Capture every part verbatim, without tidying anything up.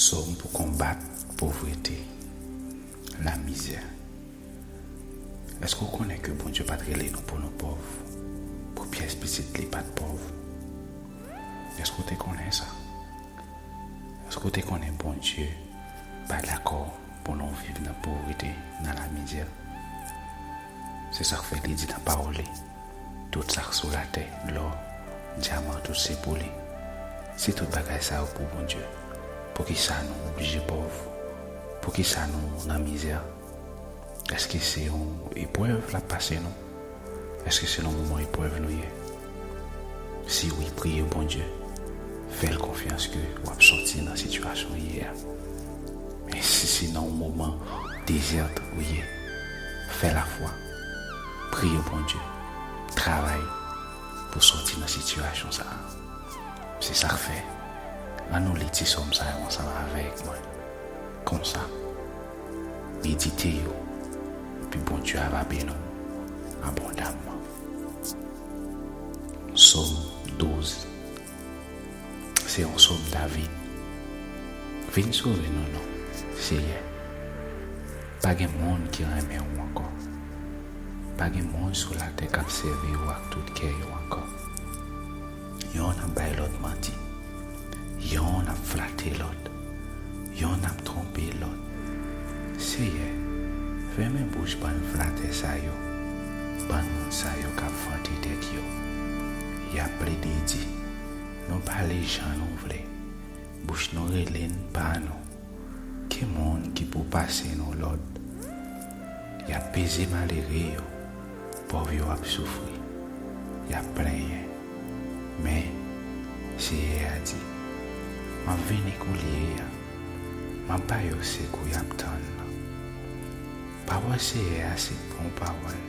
Sòm pou konbat povrete, lamizè. Èske w konnen ke Bondye pa t rele nou pou nou pòv, pou pyès pitit li pa t pòv? Èske w te konnen sa? Èske w te konnen Bondye pa dakò pou nou viv nan povrete, nan lamizè? Se sa k fè li di nan pawòl li, tout sa k sou latè, lò, dyaman, tout se pou li. Si tout bagay sa yo pou Bondye, poukisa nou oblije pòv? Poukisa nou nan mizè? Èske se yon eprèv l ap pase nou? Èske se nan moman eprèv nou ye? Si wi, priye Bondye. Fè l konfyans ke w ap sòti nan sitiyasyon w ye a. Men si se nan yon moman dezèt ou ye, fè lafwa. Priye Bondye. Travay pou sòti nan sitiyasyon sa a. Se sa k fè, ann nou li ti sòm sa yo ansanm avèk mwen. Konsa, medite yo, epi Bondye a va beni w abondamman. Sòm douz. Se yon sòm David. Vin sove nou non, Seyè. Pa gen moun ki renmen w ankò. Pa gen moun sou latè k ap sèvi w ak tout kè yo ankò. Yonn ap bay lòt manti. Yonn ap flate lòt. Yonn ap twonpe lòt. Seyè, fèmen bouch bann flatè sa yo, bann moun sa yo k ap vante tèt yo. Y ap plede di, nou pale jan nou vle. Bouch nou rele n pa nou. Ki moun ki pou pase nou lòd? Y ap peze malere yo, pòv yo ap soufri, y ap plenyen. Men, Seyè a di, m ap vini koulye a, m ap ba yo sekou y ap tann nan. Pawòl Seyè a se bon pawòl.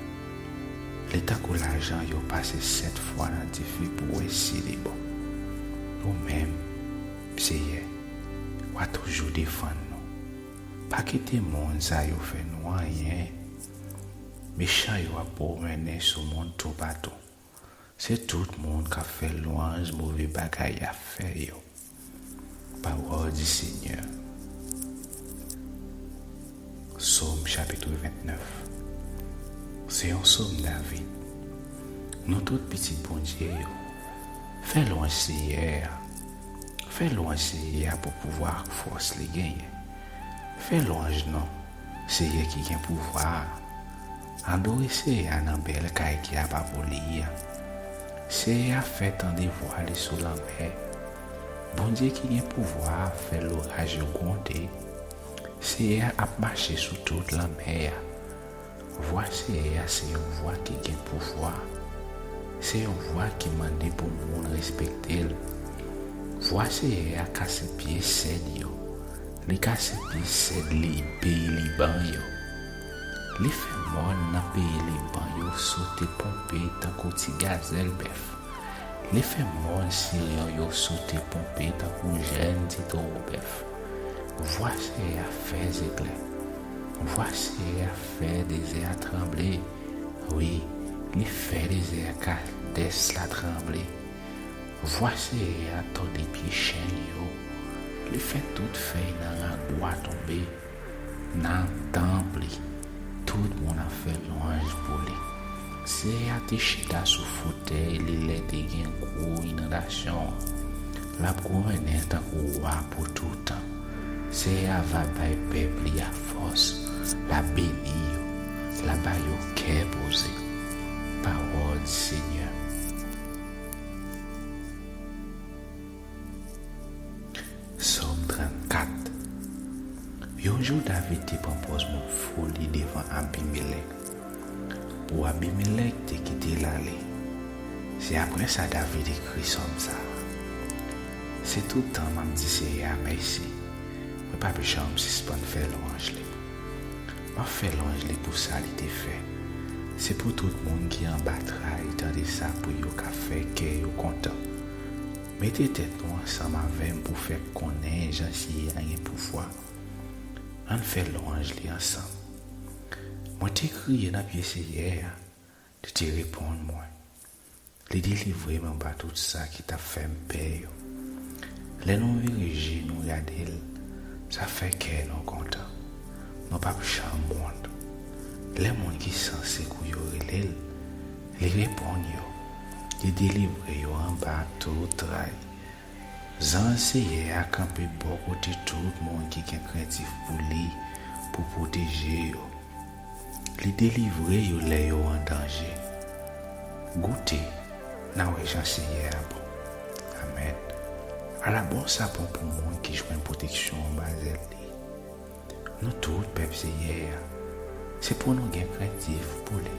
Li tankou lajan yo pase sèt fwa nan dife pou wè si li bon. Ou menm, Seyè, w a toujou defann nou. Pa kite moun sa yo fè nou anyen. Mechan yo ap pwomennen sou moun toupatou. Se tout moun k ap fè lwanj move bagay y ap fè yo. Parole du Seigneur. Sòm chapit vennèf. Se yon sòm David. Nou tout pitit Bondye yo, fè lwanj Seyè a. Fè lwanj Seyè a pou pouvwa ak fòs li genyen. Fè lwanj non Seyè ki gen pouvwa a. Adore Seyè a nan bèl kay ki ap aboli a. Seyè a fè tande vwa li sou lanmè. Bondye ki gen pouvwa a fè loraj yo gwonde. Seyè a ap mache sou tout lanmè a. Vwa Seyè a se yon vwa ki gen pouvwa. Se yon vwa ki mande pou moun respekte l. Vwa Seyè a kase pye sèd yo. Li kase pye sèd li peyi Liban yo. Li fè mòn nan peyi Liban yo sote ponpe tankou ti gazèl bèf. Li fè mòn Siryon yo sote ponpe tankou jèn ti towo bèf. Vwa Seyè a fè zeklè. Vwa Seyè a fè dezè a tranble. Wi, li fè dezè a Kadès la tranble. Vwa Seyè a tòde pye chèn yo. Li fè tout fèy nan ragwa tonbe. Nan tanp li, tout moun ap fè lwanj pou li. Seyè a te chita sou fotèy li lè te gen gwo inondasyon an. L ap gouvennen tankou wa pou toutan. Seyè a va bay pèp li a fòs. L ap beni yo. L ap ba yo kè poze. Pawòl di Senyè. Sòm trannkat. Yon jou, David te pran pòz moun fou li devan Abimelèk, pou Abimelèk te kite l ale. Se apre sa David ekri sòm sa a. Se tout tan m ap di Seyè a mèsi, mwen p ap janm sispann fè lwanj li. M ap fè lwanj li pou sa li te fè. Se pou tout moun ki anba tray tande sa pou yo ka fè kè yo kontan. Mete tèt nou ansanm avè m pou fè konnen jan Seyè a gen pouvwa. Ann fè lwanj li ansanm. Mwen te kriye nan pye Seyè a, li te reponn mwen. Li delivre m anba tout sa ki t ap fè m pè yo. Lè nou vire je nou gade l, Sa fè kè nou kontan. Nou p ap janm wont. Lè moun ki san sekou yo rele l, li reponn yo. Li delivre yo anba tout tray. Zanj Seyè a kanpe bò kote tout moun ki gen krentif pou li, pou pwoteje yo. Li delivre yo lè yo an danje. Goute, n a wè jan Seyè a bon. Amèn. Ala bon sa bon pou moun ki jwenn pwoteksyon anba zèl li. Nou tout pèp Seyè a. Se pou nou gen krentif pou li.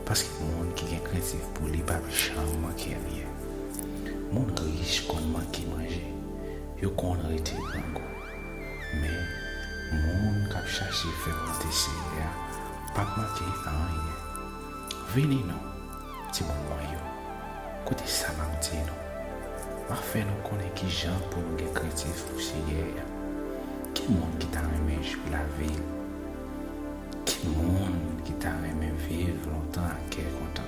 Paske moun ki gen krentif pou li p ap janm manke anyen. Moun rich konn manke manje. Yo konn rete grangou. Men, moun k ap chache fè volonte Seyè a p ap manke anyen. Vini non, timoun mwen yo. Koute sa m ap di nou. M ap fè nou konnen ki jan pou nou gen krentif pou Seyè a. Ki moun ki ta renmen jou lavi l? Ki moun ki ta renmen viv lontan ak kè kontan?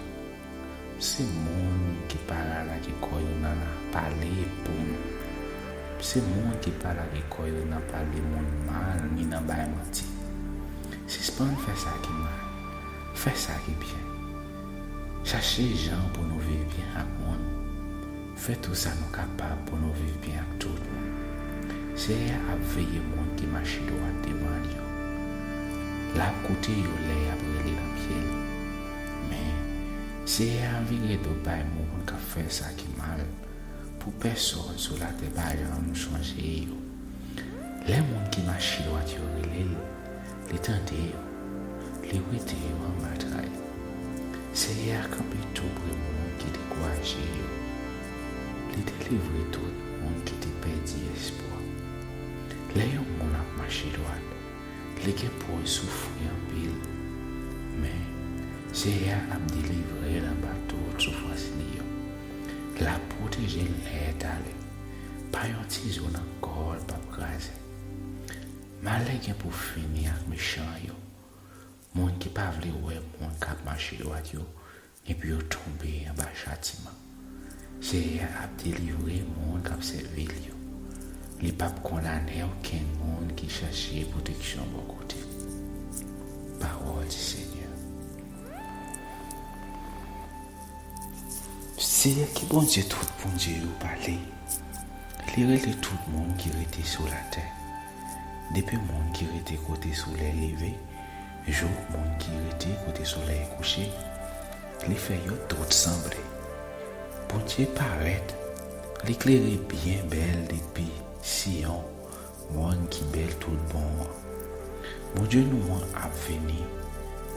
Se moun ki pa la lage kò yo nan pale pou moun. Se moun ki pa lage kò yo nan pale moun mal ni nan bay manti. Sispann fè sa ki mal. Fè sa ki byen. Chache jan pou nou viv byen ak moun. Fè tou sa nou kapab pou nou viv byen ak tout moun. Seyè a ap veye moun ki mache dwat devan l yo. L ap koute yo lè y ap rele nan pye l. Men, Seyè a vire do bay moun k ap fè sa ki mal, pou pèsonn sou latè pa janm sonje yo. Lè moun ki mache dwat yo rele l, li tande yo, li wete yo anba tray. Seyè a kanpe tou pre moun ki dekouraje yo. Li delivre tout moun ki te pèdi espwa. Lè yon moun ap mache dwat, li gen pou l soufri anpil. Men, Seyè a ap delivre l anba tout soufrans li yo. L ap pwoteje l nèt ale. Pa yon ti zo nan kò l p ap kraze. Malè gen pou fini ak mechan yo. Moun ki pa vle wè moun k ap mache dwat yo, epi yo tonbe anba chatiman. Seyè a ap delivre moun k ap sèvi l yo. Li p ap kondane okenn moun ki chache pwoteksyon bò kote l. Pawòl di Senyè. Seyè ki Bondye tout Bondye yo pale. Li rele tout moun ki rete sou latè. Depi moun ki rete kote solèy leve, jouk moun ki rete kote solèy kouche, li fè yo tout sanble. Bondye parèt, li klere byen bèl depi Siyon, mòn ki bèl tout bon an. Bondye nou an ap vini,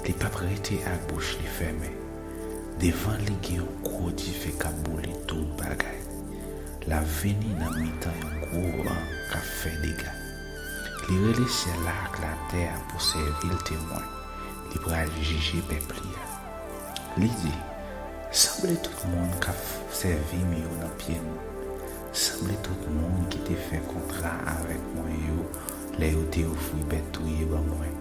li p ap rete ak bouch li fèmen. Devan li gen yon gwo dife k ap boule tout bagay. L ap vini nan mitan yon gwo van k ap fè dega. Li rele syèl la ak latè a pou sèvi l temwen. Li pral jije pèp li a. Li di, sanble tout moun k ap sèvi m yo nan pye m. Sanble tout moun ki te fè kontra avèk mwen yo lè yo te ofri bèt touye ban mwen.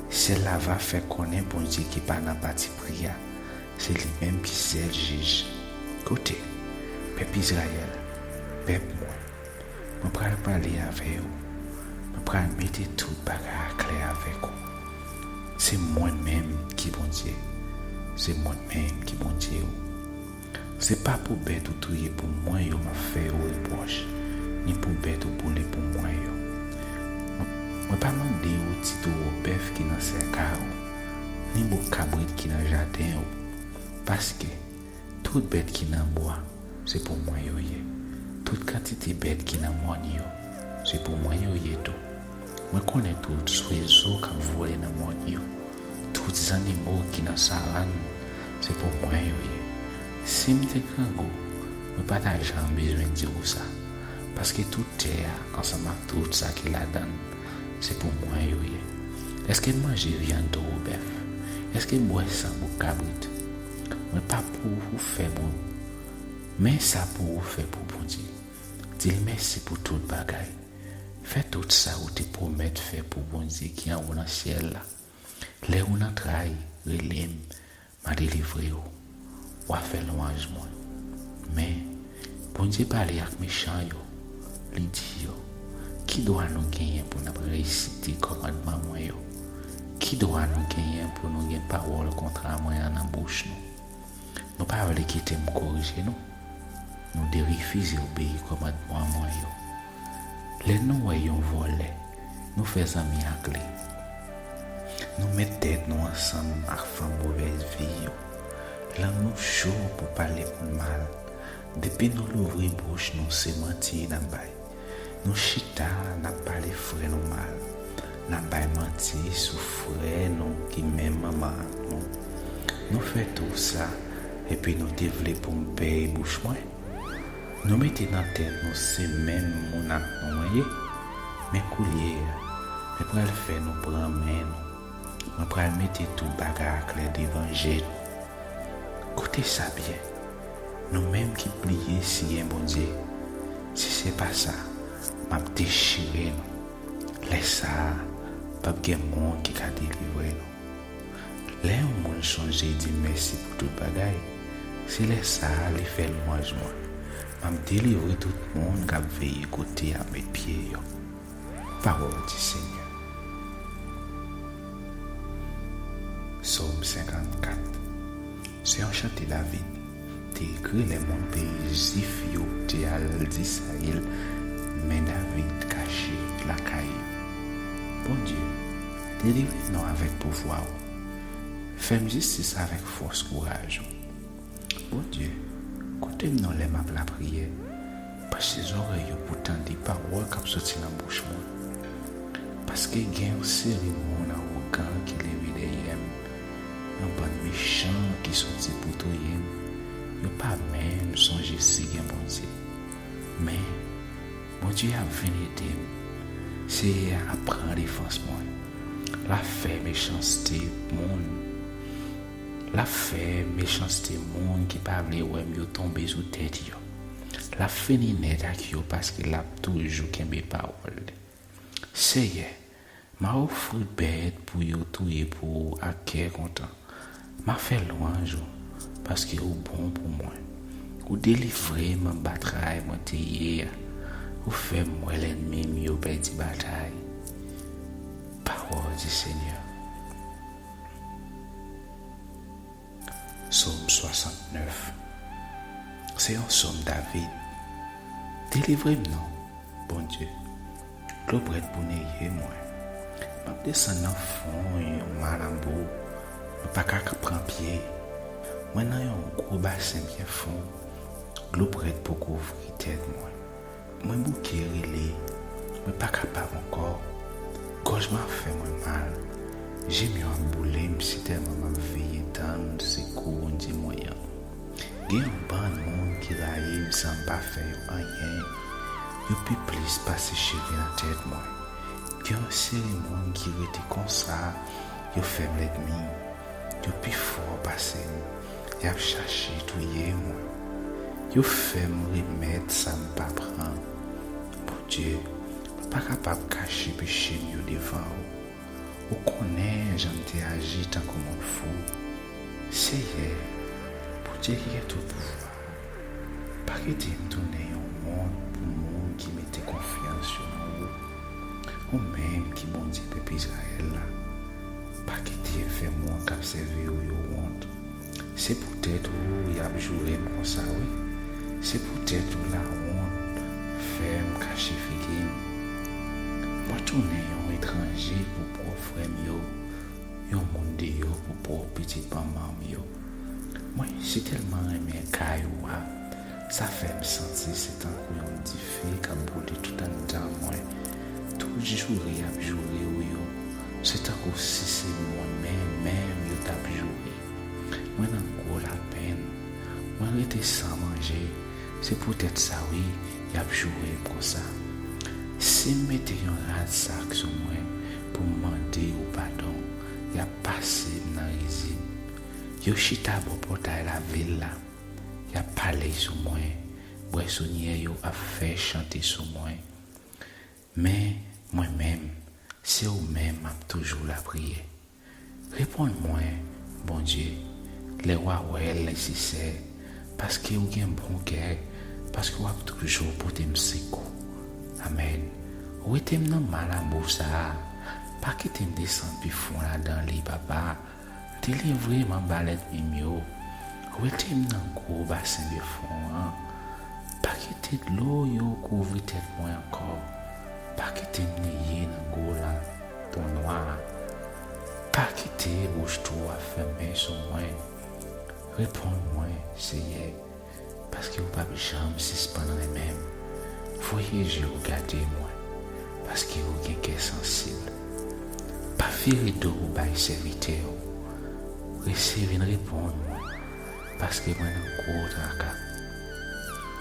Syèl la va fè konnen Bondye ki pa nan patipri a, se li menm ki sèl jij. Koute, pèp Izrayèl, pèp mwen, mwen pral pale avè w. Mwen pral mete tout bagay aklè avèk ou. Se mwen menm ki Bondye. Se mwen menm ki Bondye ou. Se pa pou bèt ou touye pou mwen yo m ap fè yo repwòch, ni pou bèt ou boule pou mwen yo. Mwen pa mande ou ti towo bèf ki nan sèkay ou, ni bouk kabrit ki nan jaden ou, paske tout bèt ki nan bwa, se pou mwen yo ye. Tout kantite bèt ki nan mòn yo, se pou mwen yo ye tou. Mwen konnen tout zwezo k ap vole nan mòn yo. Tout zannimo ki nan savann, se pou mwen yo ye. Si m te grangou, mwen pa ta janm bezwen di w sa, paske tout tè a, ansanm ak tout sa ki ladan l, se pou mwen yo ye. Èske m manje vyann towo bèf? Èske m bwè san bouk kabrit? Mwen pa pou ou fè pou, men sa pou ou fè pou Bondye. Di l mèsi pou tout bagay. Fè tout sa ou te pwomèt fè pou Bondye ki anwo nan syèl la. Lè ou nan tray, rele m, m a delivre w. W a fè lwanj mwen. Men, Bondye pale ak mechan yo. Li di yo, ki Ki dwa nou genyen pou n ap resite kòmandman mwen yo? Ki dwa nou genyen pou nou gen pawòl kontra mwen an nan bouch nou? Nou pa vle kite m korije nou. Nou derefize obeyi kòmandman mwen yo. Lè nou wè yon vòlè, nou fè zanmi ak li. Nou met tèt nou ansanm ak fanm movèz vi yo. Lang nou cho pou pale moun mal. Depi nou louvri bouch nou, se manti n ap bay. Nou chita, n ap pale frè nou mal. N ap bay manti sou frè nou ki menm manman ak nou. Nou fè tou sa, epi nou te vle pou m pèy bouch mwen? Nou mete nan tèt nou se menm moun ak nou mwen ye. Men koulye a, mwen pral fè nou pran men nou. Mwen pral mete tout bagay aklè devan je nou. Koute sa byen, nou menm ki bliye siyen Bondye. Si se pa sa, m ap dechire nou. Lè sa a, p ap gen moun ki ka delivre nou. Lè yon moun sonje di mèsi pou tout bagay, se lè sa a li fè lwanj mwen. M ap delivre tout moun k ap veye kote a met pye yo. Pawòl di Senyè. Sòm senkannkat. Se yon chante David te ekri lè moun peyi Zif yo te al disay l, men David kache lakay li. Bondye, delivre nou avèk pouvwa w. Fè m jistis avèk fòs kouraj ou. Bondye, koute m non lè m ap lapriyè. Panche zòrèy yo pou tande pawòl k ap soti nan bouch mwen. Paske gen yon seri moun awogan ki leve dèyè m, yon bann mechan ki soti pou touye m. Yo pa menm sonje si gen Bondye. Men, Bondye ap vin ede m. Seyè a ap pran defans mwen. L ap fè mechanste moun. L ap fè mechanste moun ki pa vle wè m yo tonbe sou tèt yo. L ap fini nèt ak yo paske l ap toujou kenbe pawòl li. Seyè, m a ofri bèt pou yo touye pou ou ak kè kontan. M a fè lwanj ou, paske ou bon pou mwen. Ou delivre m anba tray mwen te ye a. Ou fè m wè lènmi m yo pèdi batay. Pawòl di Senyè. Sòm swasantnèf. Se yon sòm David. Delivre m non, Bondye. Dlo prèt pou neye mwen. M ap desann nan fon yon malanbo. Mwen pa ka pran pye. Mwen nan yon gwo basen byen fon. Dlo prèt pou kouvri tèt mwen. Mwen bouke rele. Mwen pa kapab ankò. Gòj mwen ap fè mwen mal. Je m yo ap boule m sitèlman m ap veye tann sekou Bondye mwen an. Gen yon bann moun ki rayi m san m pa fè yo anyen. Yo pi plis pase cheve nan tèt mwen. Gen yon seri moun ki rete konsa, yo fè m lènmi. Yo pi fò pase m. Y ap chache touye mwen. Yo fè m remèt sa m pa pran. Bondye, m pa kapab kache peche m yo devan ou. Ou konnen jan m te aji tankou moun fou. Seyè, Bondye ki gen tout pouvwa, pa kite m tounen yon wont pou moun ki mete konfyans yo nan ou. Ou menm ki Bondye pèp Izrayèl la, pa kite m fè moun k ap sèvi w yo wont. Se poutèt ou y ap joure m konsa, wi. Se poutèt ou lawont fè m kache figi m. Mwen tounen yon etranje pou pwòp frè m yo, yon moun deyò pou pwòp pitit manman m yo. Mwen sitèlman renmen kay ou a, sa fè m santi se tankou yon dife k ap boule tout anndan mwen. Tout joure y ap joure w yo, se tankou si se mwen menm menm yo t ap joure. Mwen nan gwo lapenn. Mwen rete san manje. Se poutèt sa wi, y ap joure m konsa. Si m mete yon rad sak sou mwen pou m mande ou padon, y ap pase m nan rizib. Yo chita bò pòtay lavil la. Y ap pale sou mwen. Bwèsonyè yo ap fè chante sou mwen. Men, mwen menm, se ou menm m ap toujou lapriyè. Reponn mwen, Bondye, lè w a wè l nesesè, paske ou gen bon kè, paske w ap toujou pote m sekou. Amèn. Wete m nan ma lanmou sa a. Pa kite m desann pi fon ladan li, Papa. Delivre m anba lènmi m yo. Wete m nan gwo basen de fon an. Pa kite dlo yo kouvri tèt mwen ankò. Pa kite m neye nan gwo lanton nwa a. Pa kite bouch twou a fèmen sou mwen. Reponn mwen, Seyè, paske ou p ap janm sispann renmen m. Voye je w gade mwen, paske ou gen kè sansib. Pa vire do w bay sèvitè w. Resi vin reponn mwen, paske mwen nan gwo traka.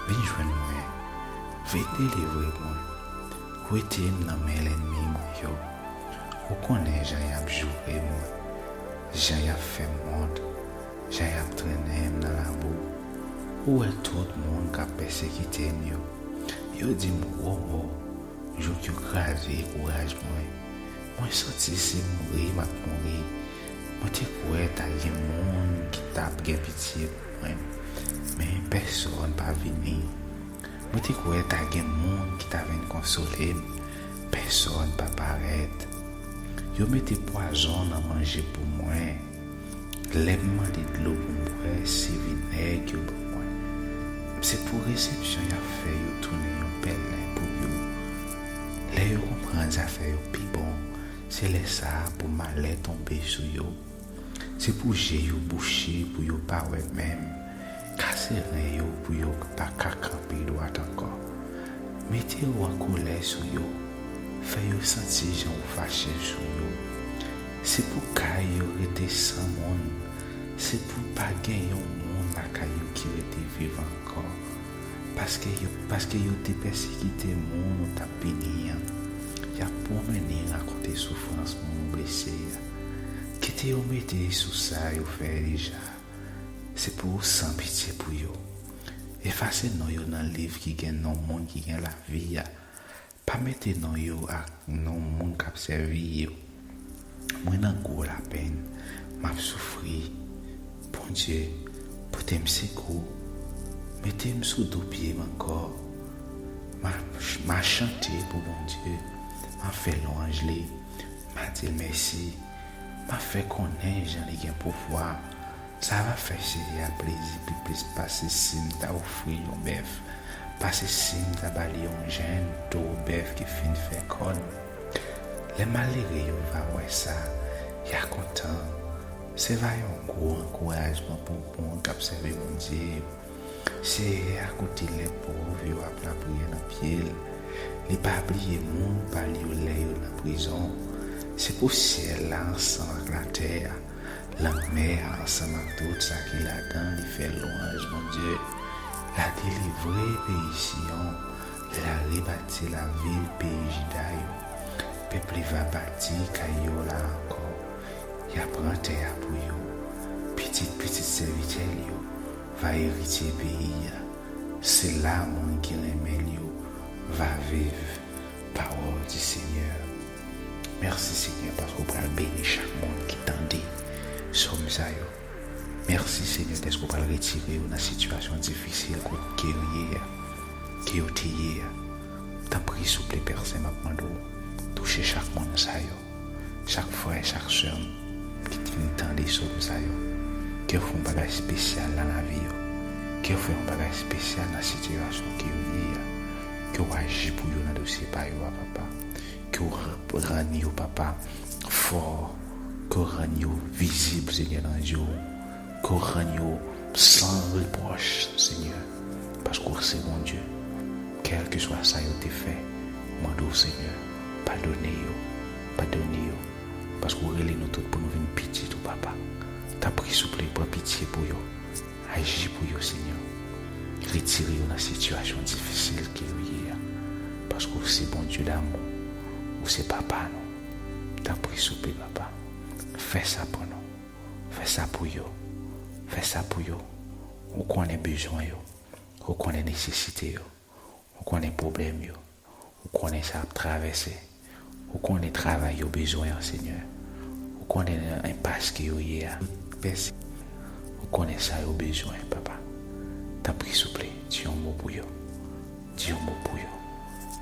Vin jwenn mwen, vin delivre mwen. Wete m nan men lènmi mwen yo. Ou konnen jan y ap joure mwen, jan y ap fè m wont, jan y ap trennen m nan labou. Ou wè tout moun k ap pèsekite m yo. Yo di m gwo mo, jouk yo kraze kouraj mwen. Mwen santi se mouri m ap mouri. Mwen te kwè ta gen moun ki t ap gen pitye pou mwen, men pèsonn pa vini. Mwen te kwè ta gen moun ki ta vin konsole m, pèsonn pa parèt. Yo mete pwazon nan manje pou mwen. Lè m mande dlo pou m bwè, se vinèg yo ban mwen. Se pou resepsyon y ap fè yo tounen yon pèlen pou yo. Lè yo konprann zafè yo pi bon, se lè sa a pou malè tonbe sou yo. Se pou je yo bouche pou yo pa wè menm. Kase ren yo pou yo pa ka kanpe dwat ankò. Mete w an kolè sou yo. Fè yo santi jan ou fache sou yo. Se pou kay yo rete san moun. Se pou pa gen yon moun lakay yo ki rete viv ankò. Paske yo, paske yo te pèsekite moun ou t ap beni an. Y ap pwomennen rakonte soufrans moun ou blese a. Kite yo medite sou sa yo fè deja. Se pou ou san pitye pou yo. Efase non yo nan liv ki gen non moun ki gen lavi a. Pa mete non yo ak non moun k ap sèvi yo. Mwen nan gwo lapenn, m ap soufri. Bondye, pote m sekou. Mete m sou do pye m ankò. M a, m a chante pou Bondye. M a fè lwanj li. M a di l mèsi. M a fè konnen jan li gen pouvwa. Sa va fè Seyè a plezi pi plis pase si m ta ofri l yon bèf, pase si m ta ba li yon jenn towo bèf ki fin fè kòn. Lè malere yo va wè sa, y a kontan. Se va yon gwo ankourajman pou moun k ap sèvi Bondye yo. Seyè a koute lè pòv yo ap lapriyè nan pye l. Li pa bliye moun pa l yo lè yo nan prizon. Se pou syèl la ansanm ak latè a, lanmè a ansanm ak tout sa ki ladan li fè lwanj Bondye. L a delivre peyi Siyon, l a rebati lavil peyi Jida yo. Pèp li va bati kay yo la ankò. Y a pran tè a pou yo. Pitit pitit sèvitè l yo va eritye peyi a. Se la moun ki renmen l yo va viv. Pawòl di Senyè. Mèsi, Senyè, paske w pral beni chak moun ki tande sòm sa yo. Mèsi, Senyè, paske w pral retire yo nan sitiyasyon difisil kot ke yo ye a, ke yo te ye a. Tanpri, souple, Pè Sen, m ap mande w touche chak moun sa yo. Chak frè, chak sè m ki t vin tande sòm sa yo, ke w fè yon bagay espesyal nan lavi yo, ke w fè yon bagay espesyal nan sitiyasyon ke yo ye a, ke w aji pou yo nan dosye pa yo a, Papa, ke w rann yo, Papa, fò, ke w rann yo vizib, Senyè, nan je w, ke w rann yo san repwòch, Senyè, paske w se Bondye. Kèlkeswa sa yo te fè, mande w, Senyè, padone yo, padone yo, paske w rele nou tout pou nou vin pitit ou, Papa. Tanpri, souple, pran pitye pou yo, aji pou yo, Senyè. Retire yo nan sitiyasyon difisil ke yo ye a, paske w se Bondye damou, ou se Papa nou. Tanpri, souple, Papa, fè sa pou nou. Fè sa pou yo. Fè sa pou yo. Ou konnen bezwen yo. Ou konnen nesesite yo. Ou konnen pwoblèm yo. Ou konnen sa y ap travèse. Ou konnen travay yo bezwen an, Senyè. Ou konnen nan enpas ke yo ye a. Pèse. Ou konnen sa yo bezwen, Papa. Tanpri, souple, di yon mo pou yo. Di yon mo pou yo.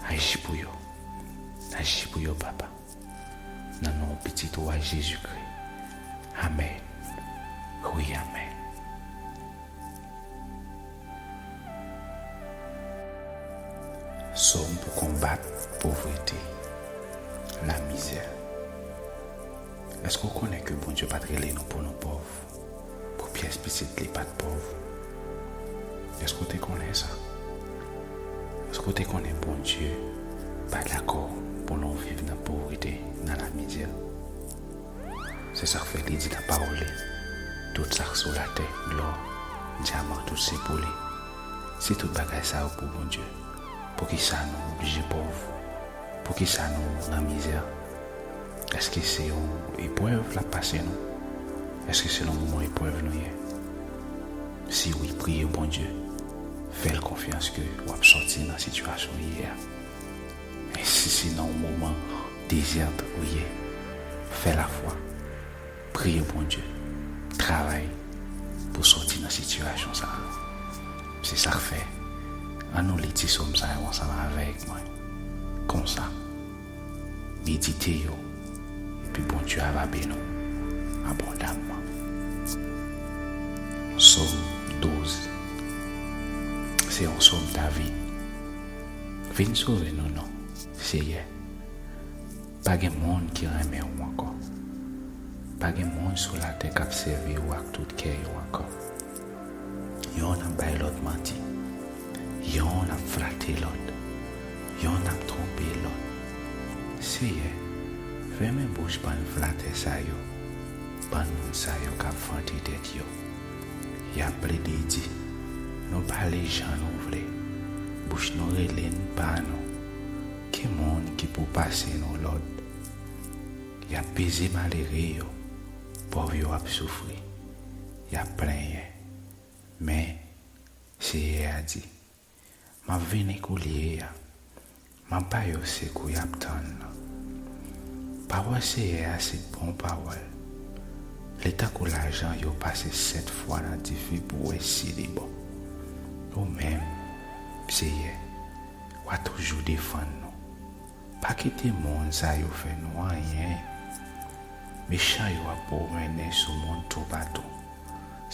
Aji pou yo. Aji pou yo, Papa. Nan non pitit ou a Jezikri. Amèn. Wi, amèn. Sòm pou konbat povrete, lamizè. Èske w konnen ke Bondye pa t rele nou pou nou pòv? Pou pyès pitit li pa t pòv? Èske w te konnen sa? Èske w te konnen Bondye pa dakò pou nou viv nan povrete, nan lamizè? Se sa k fè li di nan pawòl li, tout sa k sou latè, lò, dyaman, tout se pou li. Si tout bagay sa yo pou Bondye, poukisa nou oblije pòv? Poukisa nou nan mizè? Èske se yon eprèv l ap pase nou? Èske se nan moman eprèv nou ye? Si wi, priye Bondye. Fè l konfyans ke w ap sòti nan sitiyasyon w ye a. Men si se nan yon moman dezèt ou ye, fè lafwa. Priye Bondye. Travay pou sòti nan sitiyasyon sa a. Se sa k fè, ann nou li ti sòm sa yo ansanm avèk mwen. Konsa, medite yo, epi Bondye a va beni w abondamman. Sòm douz. Se yon sòm David. Vin sove nou, non, Seyè. Pa gen moun ki renmen w ankò. Pa gen moun sou latè k ap sèvi w ak tout kè yo ankò. Yonn ap bay lòt manti. Yonn ap flate lòt. Yonn ap twonpe lòt. Seyè, fèmen bouch bann flatè sa yo, bann moun sa yo k ap vante tèt yo. Y ap plede di, nou pale jan nou vle. Bouch nou rele n pa non. Ki moun ki pou pase nou lòd? Y ap peze malere yo, pòv yo ap soufri, y ap plenyen. Men, Seyè a di, m ap vini koulye a, m ap ba yo sekou y ap tann nan. Pawòl Seyè a se bon pawòl. Li tankou lajan yo pase sèt fwa nan dife pou wè si li bon. Ou menm, Seyè, w a toujou defann nou. Pa kite moun sa yo fè nou anyen. Mechan yo ap pwomennen sou moun toupatou.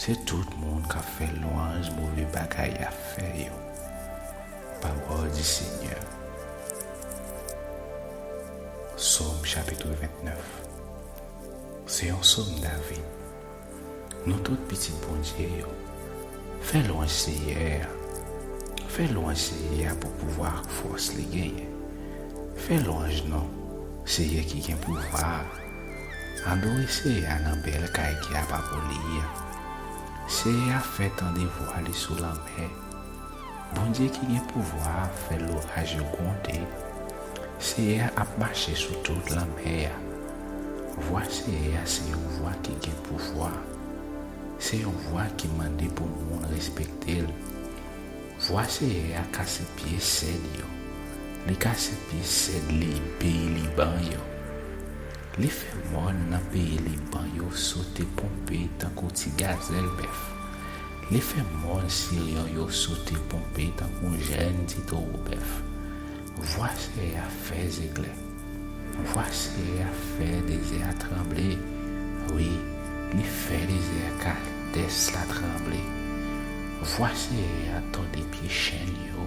Se tout moun k ap fè lwanj move bagay y ap fè yo. Pawòl di Senyè. Sòm chapit vennèf. Se yon sòm David. Nou tout pitit Bondye yo, fè lwanj Seyè a. Fè lwanj Seyè a pou pouvwa ak fòs li genyen. Fè lwanj non Seyè ki gen pouvwa a. Adore Seyè a nan bèl kay ki apa pou li a. Seyè a fè tande vwa li sou lanmè. Bondye ki gen pouvwa a fè loraj yo gwonde. Seyè a ap mache sou tout lanmè a. Vwa Seyè a se yon vwa ki gen pouvwa. Se yon vwa ki mande pou moun respekte l. Vwa Seyè a kase pye sèd yo. Li kase pye sèd li peyi Liban yo. Li fè mòn nan peyi Liban yo sote ponpe tankou ti gazèl bèf. Li fè mòn Siryon yo sote ponpe tankou jèn ti towo bèf. Vwa Seyè a fè zeklè. Vwa Seyè a fè dezè a tranble. Wi, li fè dezè a Kadès la tranble. Vwa Seyè a tòde pye chèn yo.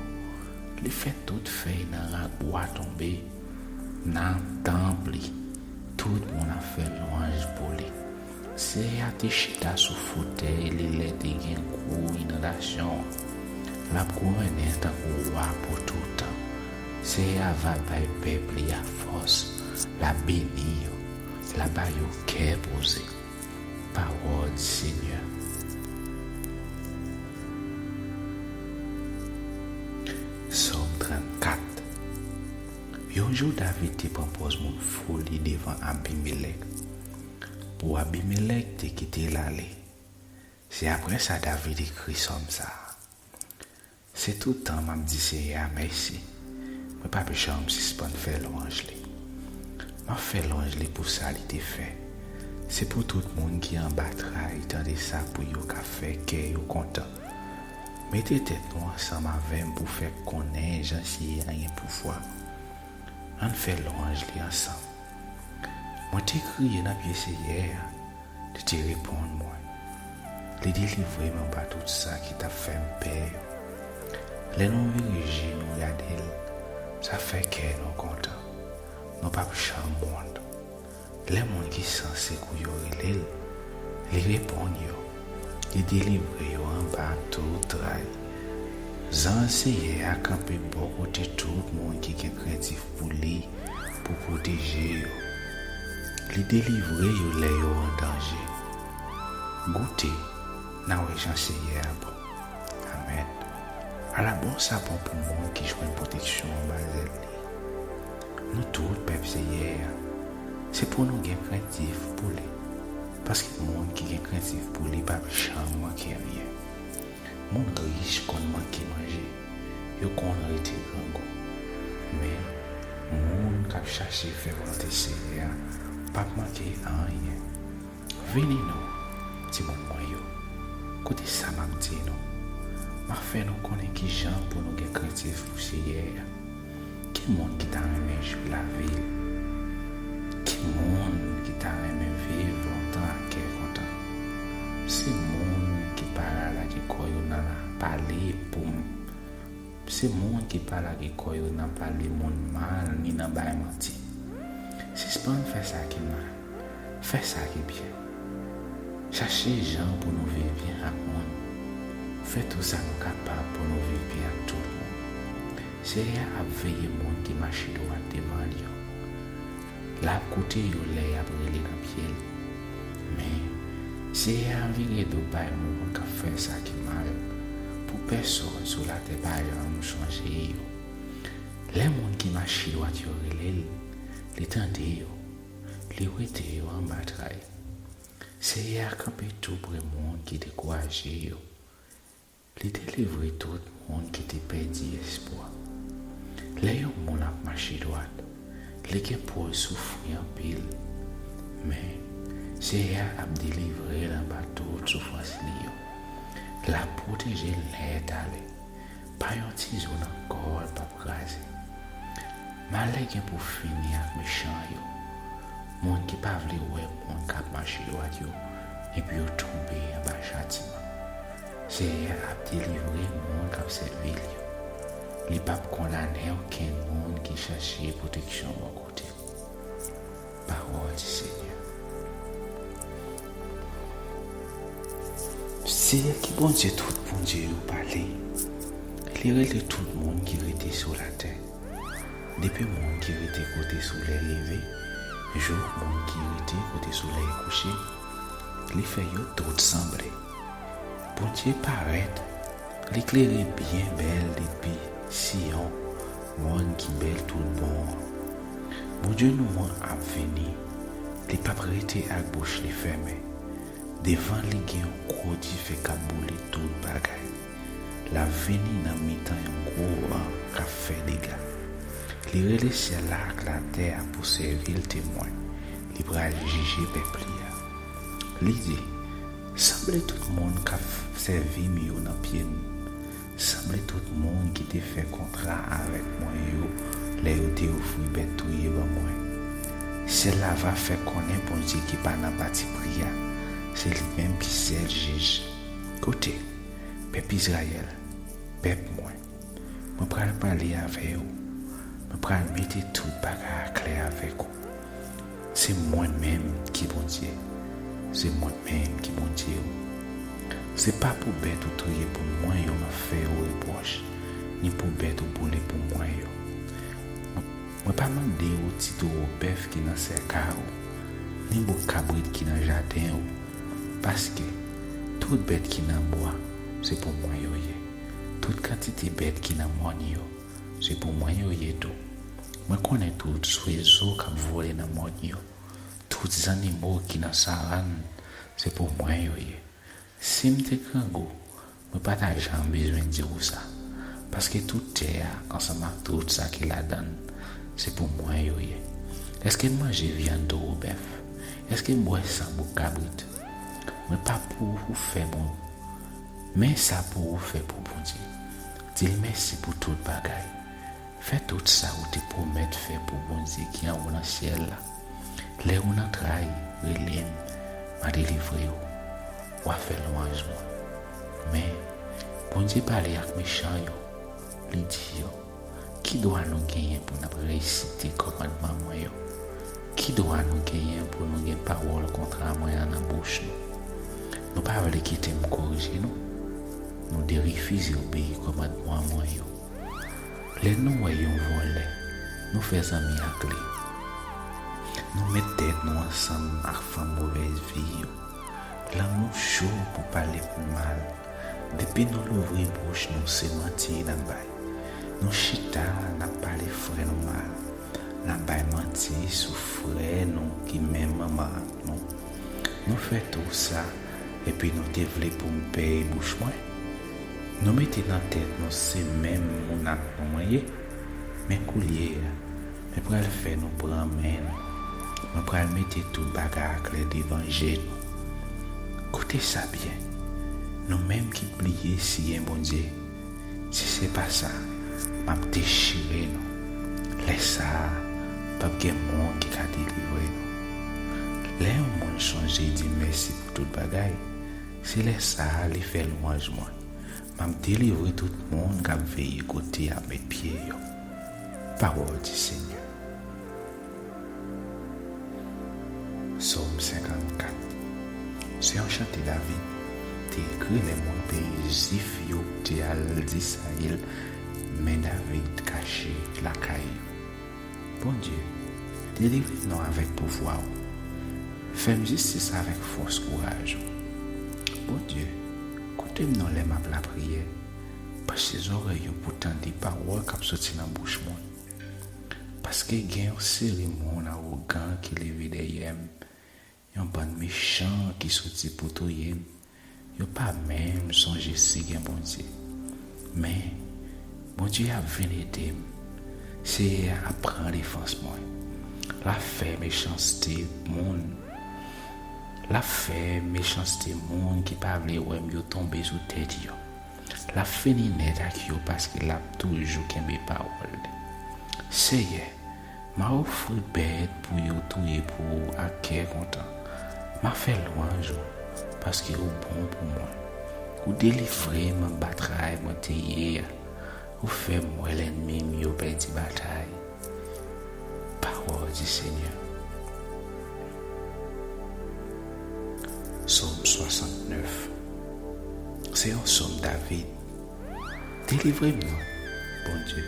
Li fè tout fèy nan rakbwa tonbe. Nan tanp li, tout moun ap fè lwanj pou li. Seyè a te chita sou fotèy li lè te gen gwo inondasyon an. L ap gouvennen tankou wa pou toutan. Seyè a va bay pèp li a fòs. L ap beni yo. L ap ba yo kè poze. Pawòl di Senyè. Sòm trannkat. Yon jou, David te pran pòz moun fou li devan Abimelèk, pou Abimelèk te kite l ale. Se apre sa David ekri sòm sa a. Se tout tan m ap di Seyè a mèsi. Mwen p ap janm sispann fè lwanj li. M ap fè lwanj li pou sa li te fè. Se pou tout moun ki anba tray tande sa pou yo ka fè kè yo kontan. Mete tèt nou ansanm avè m pou fè konnen jan Seyè a gen pouvwa. Ann fè lwanj li ansanm. Mwen te kriye nan pye Seyè a, li te reponn mwen. Li delivre m anba tout sa ki t ap fè m pè yo. Lè nou vire je nou gade l, sa fè kè nou kontan. Nou p ap janm wont. Lè moun ki san sekou yo rele l, li reponn yo. Li delivre yo anba tout tray. Zanj Seyè a kanpe bò kote tout moun ki gen krentif pou li pou pwoteje yo. Li delivre yo lè yo an danje. Goute, n a wè jan Seyè a bon. Amèn. Ala bon sa bon pou moun ki jwenn pwoteksyon anba zèl li. Nou tout pèp Seyè a, se pou nou gen krentif pou li. Paske moun ki gen krentif pou li p ap janm manke anyen. Moun rich konn manke manje, yo konn rete grangou. Men, moun k ap chache fè volonte Seyè a p ap manke anyen. Vini non, timoun mwen yo, koute sa m ap di nou. M ap fè nou konnen ki jan pou nou gen krentif pou Seyè a. Ki moun ki ta renmen jwi lavi l? Ki moun ki ta renmen viv lontan ak kè kontan? Se moun ki pa lage kò yo nan pale pou m. Se moun ki pa lage kò yo nan pale moun mal ni nan bay manti. Sispann fè sa ki mal. Fè sa ki byen. Chache jan pou nou viv byen ak moun. Fè tou sa nou kapab pou nou viv byen ak tout moun. Seyè a ap veye moun ki mache dwat devan l yo. L ap koute yo lè y ap rele nan pye l. Men, Seyè a vire do bay moun k ap fè sa ki mal, pou pèsonn sou latè pa janm sonje yo. Lè moun ki mache dwat yo rele l, li tande yo, li wete yo anba tray. Seyè a kanpe tou pre moun ki dekouraje yo. Li delivre tout moun ki te pèdi espwa. Lè yon moun ap mache dwat, li gen pou l soufri anpil. Men, Seyè a ap delivre l anba tout soufrans li yo. L ap pwoteje l nèt ale. Pa yon ti zo nan kò l p ap kraze. Malè gen pou fini ak mechan yo, moun ki pa vle wè moun k ap mache dwat yo, epi yo tonbe anba chatiman. Seyè a ap delivre moun k ap sèvi l yo. Li p ap kondane okenn moun ki chache pwoteksyon bò kote l. Pawòl di Seyè. Seyè ki Bondye tout Bondye yo pale. Li rele tout moun ki rete sou latè. Depi moun ki rete kote solèy leve, jouk moun ki rete kote solèy kouche, li fè yo tout sanble. Bondye parèt, li klere byen bèl depi Siyon, mòn ki bèl tout bon an. Bondye nou an ap vini, li p ap rete ak bouch li fèmen. Devan li gen yon gwo dife k ap boule tout bagay. L ap vini nan mitan yon gwo van k ap fè dega. Li rele syèl la ak latè a pou sèvi l temwen. Li pral jije pèp li a. Li di, sanble tout moun k ap sèvi m yo nan pye m. Sanble tout moun ki te fè kontra avèk mwen yo lè yo te ofri bèt touye ban mwen. Syèl la va fè konnen Bondye ki pa nan patipri a, se li menm ki sèl jij. Koute, pèp Izrayèl, pèp mwen, mwen pral pale avè w, mwen pral mete tout bagay aklè avèk ou. Se mwen menm ki Bondye, se mwen menm ki Bondye w. Se pa pou bèt ou touye pou mwen yo m ap fè yo repwòch, ni pou bèt ou boule pou mwen yo. Mwen pa mande w ti towo bèf ki nan sèkay ou, ni bouk kabrit ki nan jaden ou, paske tout bèt ki nan bwa, se pou mwen yo ye. Tout kantite bèt ki nan mòn yo, se pou mwen yo ye tou. Mwen konnen tout zwezo k ap vole nan mòn yo, tout zannimo ki nan savann, se pou mwen yo ye. Si m te grangou, mwen pa ta janm bezwen di w sa, paske tout tè a ansanm ak tout sa ki ladan l, se pou mwen yo ye. Èske m manje vyann towo bèf? Èske m bwè san bouk kabrit? Mwen pa pou ou fè bon, men sa pou ou fè pou Bondye. Di l mèsi pou tout bagay. Fè tout sa ou te pwomèt fè pou Bondye ki anwo nan syèl la. Lè ou nan tray, rele m, m a delivre w. W a fè lwanj mwen. Men, Bondye pale ak mechan yo. Li di yo, ki dwa nou genyen pou n ap resite kòmandman mwen yo? Ki dwa nou genyen pou nou gen pawòl kontra mwen an nan bouch nou? Nou pa vle kite m korije nou? Nou derefize obeyi kòmandman mwen yo. Lè nou wè yon vòlè, nou fè zanmi ak li. Nou met tèt nou ansanm ak fanm movèz vi yo. Lang nou cho pou pale moun mal. Depi nou louvri bouch nou, se manti n ap bay. Nou chita, n ap pale frè nou mal. N ap bay manti sou frè nou ki menm manman ak nou. Nou fè tou sa, epi nou te vle pou m pèy bouch mwen? Nou mete nan tèt nou se menm moun ak nou mwen ye. Men koulye a, mwen pral fè nou pran men nou. Mwen pral mete tout bagay aklè devan je nou. Koute sa byen. Nou menm ki bliye si gen Bondye, si se pa sa, m ap dechire nou. Lè sa a, p ap gen moun ki ka delivre nou. Lè yon moun sonje di mèsi pou tout bagay, se lè sa a li fè lwanj mwen. M ap delivre tout moun k ap veye kote y ap met pye yo. Pawòl di Senyè. Sòm senkannkat. Se yon chante David te ekri lè moun peyi Zif yo te al di Sayil, men David kache lakay yo. Bondye, delivre nou avèk pouvwa w. Fè m jistis avèk fòs kouraj ou. Bondye, koute m non lè m ap lapriyè. Panche zòrèy yo pou tande pawòl k ap soti nan bouch mwen. Paske gen yon seri moun awogan ki leve dèyè m, yon bann mechan ki soti pou touye m. Yo pa menm sonje si gen Bondye. Men, Bondye ap vin ede m. Seyè a ap pran defans mwen. L ap fè mechanste moun, l ap fè mechanste moun ki pa vle wè m yo tonbe sou tèt yo. L ap fini nèt ak yo paske l ap toujou kenbe pawòl li. Seyè, m a ofri bèt pou yo touye pou ou ak kè kontan. M a fè lwanj ou, paske ou bon pou mwen. Ou delivre m anba tray mwen te ye a. Ou fè m wè lènmi m yo pèdi batay. Pawòl di Senyè. Sòm swasantnèf. Se yon sòm David. Delivre m non, Bondye.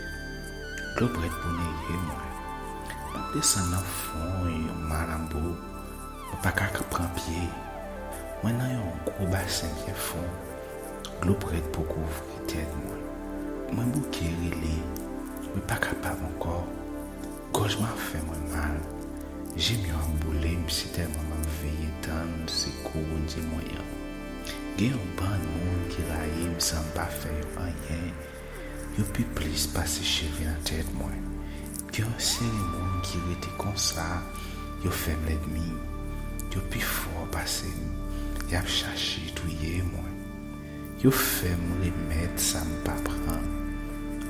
Dlo prèt pou neye mwen. M ap desann nan fon yon malanbo. Mwen pa ka pran pye. Mwen nan yon gwo basen byen fon. Dlo prèt pou kouvri tèt mwen. Mwen bouke rele. Mwen pa kapab ankò. Gòj mwen ap fè mwen mal. Je m yo ap boule m sitèlman m ap veye tann sekou Bondye mwen an. Gen yon bann moun ki rayi m san m pa fè yo anyen. Yo pi plis pase cheve nan tèt mwen. Gen yon seri moun ki rete konsa, yo fè m lènmi. Yo pi fò pase m. Y ap chache touye mwen. Yo fè m remèt sa m pa pran.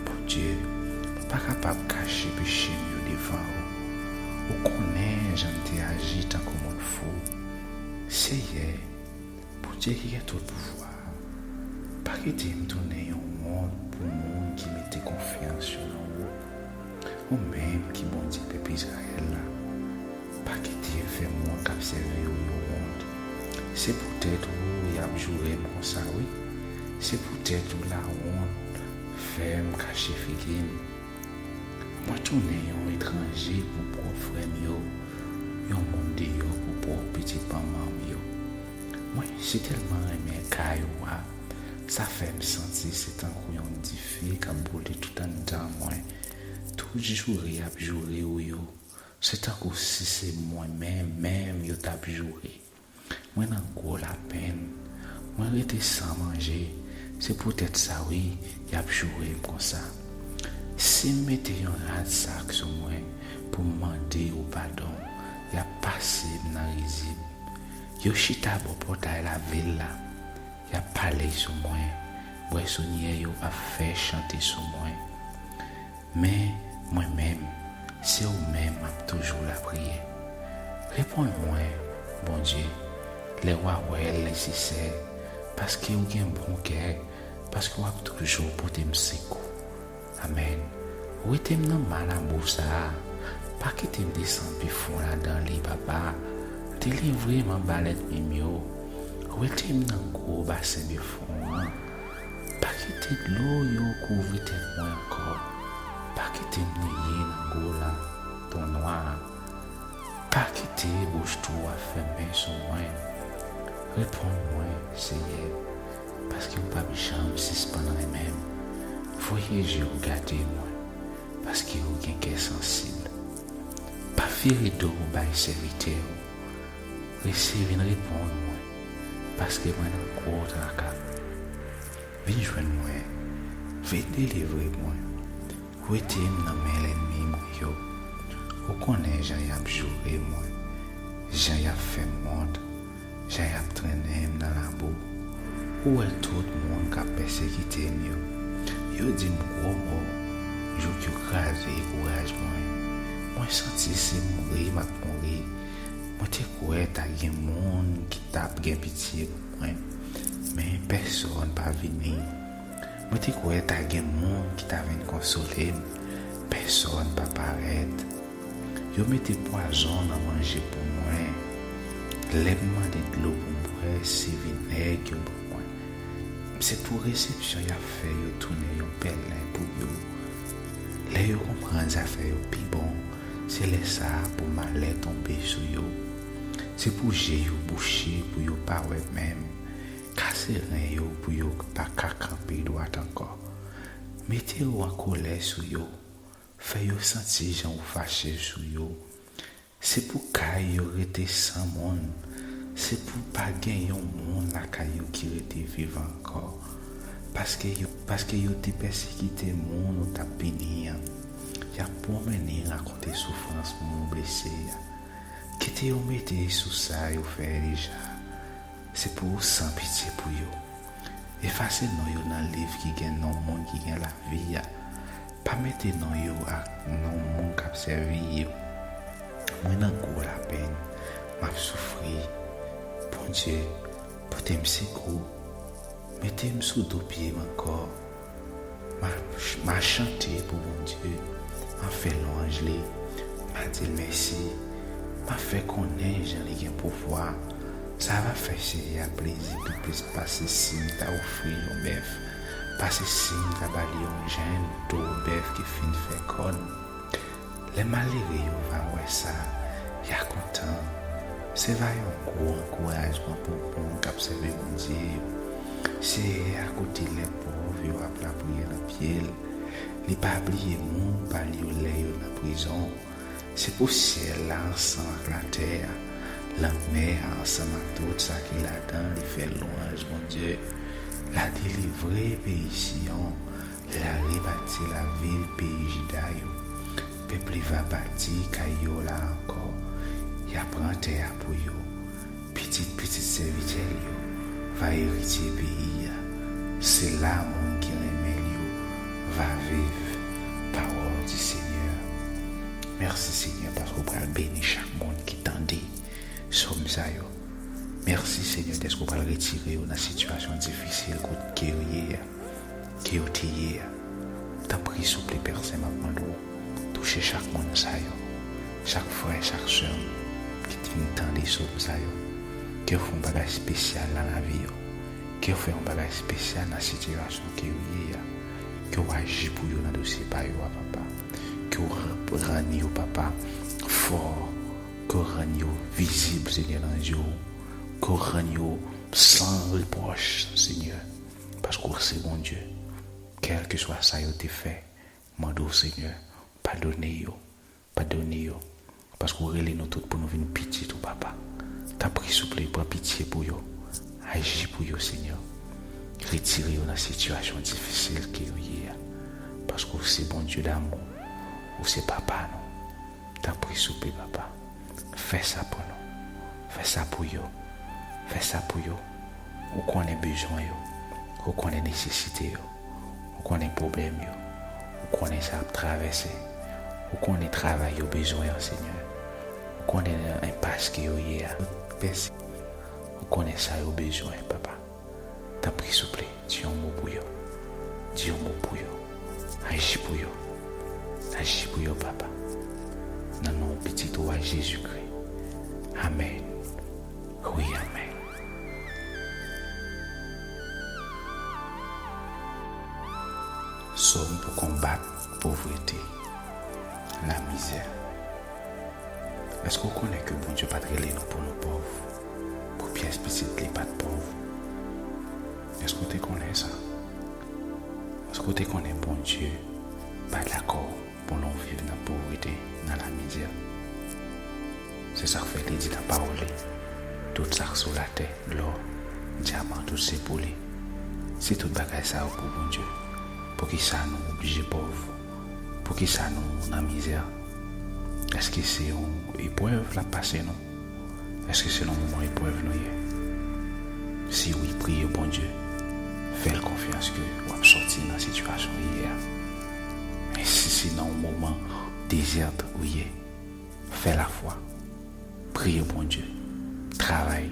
Bondye, m pa kapab kache peche m yo devan ou. Ou konnen jan m te aji tankou moun fou. Seyè, Bondye ki gen tout pouvwa a, pa kite m tounen yon wont pou moun ki mete konfyans yo nan ou. Ou menm ki Bondye pèp Izrayèl la, pa kite m fè moun k ap sèvi w yo wont. Se poutèt ou y ap joure m konsa, wi. Se poutèt ou lawont fè m kache figi m. Mwen tounen yon etranje pou pwòp frè m yo, yon moun deyò pou pwòp pitit manman m yo. Mwen sitèlman renmen kay ou a, sa fè m santi se tankou yon dife k ap boule tout anndan mwen. Tout joure y ap joure w yo, se tankou si se mwen menm menm yo t ap joure. Mwen nan gwo lapenn. Mwen rete san manje. Se poutèt sa wi, y ap joure m konsa. Si m mete yon rad sak sou mwen pou m mande w padon, y ap pase m nan rizib. Yo chita bò pòtay lavil la. Y ap pale sou mwen. Bwèsonyè yo ap fè chante sou mwen. Men, mwen menm, se ou menm m ap toujou lapriyè. Reponn mwen, Bondye, lè w a wè l nesesè, paske ou gen bon kè, paske w ap toujou pote m sekou. Amèn. Wete m nan ma labou sa a. Pa kite m desann pi fon ladan li, Papa. Delivre m anba lènmi m yo. Wete m nan gwo basen de fon an. Pa kite dlo yo kouvri tèt mwen ankò. Pa kite m neye nan gwo laton nwa a. Pa kite bouch twou a fèmen sou mwen. Reponn mwen, Senyè, paske w p ap janm sispann renmen m. Voye je w gade mwen, paske w gen kè sansib. Pa vire do w bay sèvitè w. Resi vin reponn mwen, paske mwen nan gwo traka. Vin jwenn mwen, vin delivre mwen. Wete m nan men lènmi mwen yo. Ou konnen jan y ap joure mwen, jan y ap fè m wont, jan y ap trennen m nan labou. Ou wè tout moun k ap pèsekite m yo. Yo di m gwo mo, jouk yo kraze kouraj mwen. Mwen santi se mouri m ap mouri. Mwen te kwè ta gen moun ki t ap gen pitye pou mwen, men pèsonn pa vini. Mwen te kwè ta gen moun ki ta vin konsole m, pèsonn pa parèt. Yo mete pwazon nan manje pou mwen. Lè m mande dlo pou m bwè, se vinèg yo ban mwen. Se pou resepsyon y ap fè yo tounen yon pèlen pou yo. Lè yo konprann zafè yo pi bon, se lè sa a pou malè tonbe sou yo. Se pou je yo bouche pou yo pa wè menm. Kase ren yo pou yo pa ka kanpe dwat ankò. Mete yo an kolè sou yo. Fè yo santi jan ou fache sou yo. Se pou kay yo rete san moun. Se pou pa gen yon moun lakay yo ki rete vivan ankò. Paske yo, paske yo te pèsekite moun ou t ap pini an. Y ap pwomennen rakonte soufrans moun ou blese a. Kite yo mete sou sa yo fè deja. Se pou ou san pitye pou yo. Efase non yo nan liv ki gen non moun ki gen lavi a. Pa mete non yo ak non moun k ap sèvi yo. Mwen nan gwo lapenn, m ap soufri. Bondye, pote m sekou. Mete m sou do pye m ankò. M a, m a chante pou Bondye, m a fè lwanj li, m a di l mèsi, m a fè konnen jan li gen pouvwa. Sa va fè Senyè a plezi pi plis pase si m ta ofri l yon bèf, pase si m ta ba li yon jenn towo bèf ki fin fè kòn. Lè malere yo va wè sa, y a kontan. Se va yon gwo ankourajman pou moun k ap sèvi Bondye yo. Senyè a koute lè pòv yo ap lapriyè nan pye l. Li pa bliye moun pa l yo lè yo nan prizon. Se pou syèl la ansanm ak latè a, lanmè a ansanm ak tout sa ki ladan li fè lwanj Bondye. L a delivre peyi Siyon. L a rebati lavil peyi Jida yo. Pèp li va bati kay yo la ankò. Y a pran tè a pou yo. Pitit pitit sèvitè l yo va eritye peyi a. Se la moun ki renmen l yo va viv. Pawòl di Senyè. Mèsi, Senyè, paske w pral beni chak moun ki tande sòm sa yo. Mèsi, Senyè, dèske w pral retire yo nan sitiyasyon difisil kot ke yo ye a. Ke yo te ye a. Tanpri, souple, Pè Sen, m ap mande w, touche chak moun sa yo, chak frè, chak sè m ki te vin tande sòm sa yo. Ke w fè yon bagay espesyal nan lavi yo. Ke w fè yon bagay espesyal nan sitiyasyon ke yo ye a. Ke w aji pou yo nan dosye pa yo a, Papa. Ke w r-, rann yo, Papa, fò. Ke w rann yo vizib, Senyè, nan zye w. Ke w rann yo san repwòch, Senyè. Paske w se Bondye. Kèlkeswa sa yo te fè, mande w, Senyè, padone yo. Padone yo. Paske w rele nou tout pou nou vin pitit ou, Papa. Tanpri, souple, pran pitye pou yo. Aji pou yo, Senyè. Retire yo nan sitiyasyon difisil ke yo ye a. Paske w se Bondye damou. Ou se Papa nou. Tanpri, souple, Papa. Fè sa pou nou. Fè sa pou yo. Fè sa pou yo. Ou konnen bezwen yo. Ou konnen nesesite yo. Ou konnen pwoblèm yo. Ou konnen sa y ap travèse. Ou konnen travay yo bezwen an, Senyè. Ou konnen nan enpas ke yo ye a. Pèsi, ou konnen sa yo bezwen, papa. Tanpri, souple, di yon mo pou yo. Di yon mo pou yo. Aji pou yo. Aji pou yo, papa. Nan non pitit ou a, Jezikri. Amèn. Wi, amèn. Sòm pou konbat povrete, lamizè. Èske w konnen ke Bondye pa t rele nou pou nou pòv, pou pyès pitit li pa t pòv? Èske w te konnen sa? Èske w te konnen Bondye pa dakò pou nou viv nan povrete, nan lamizè? Se sa k fè li di nan pawòl li, tout sa k sou latè, lò, dyaman, tout se pou li. Si tout bagay sa yo pou Bondye, poukisa nou oblije pòv? Poukisa nou nan mizè? Èske se yon eprèv l ap pase nou? Èske se nan moman eprèv nou ye? Si wi, priye Bondye. Fè l konfyans ke w ap sòti nan sitiyasyon ou ye a. Men si se nan yon moman dezèt ou ye, fè lafwa. Priye Bondye. Travay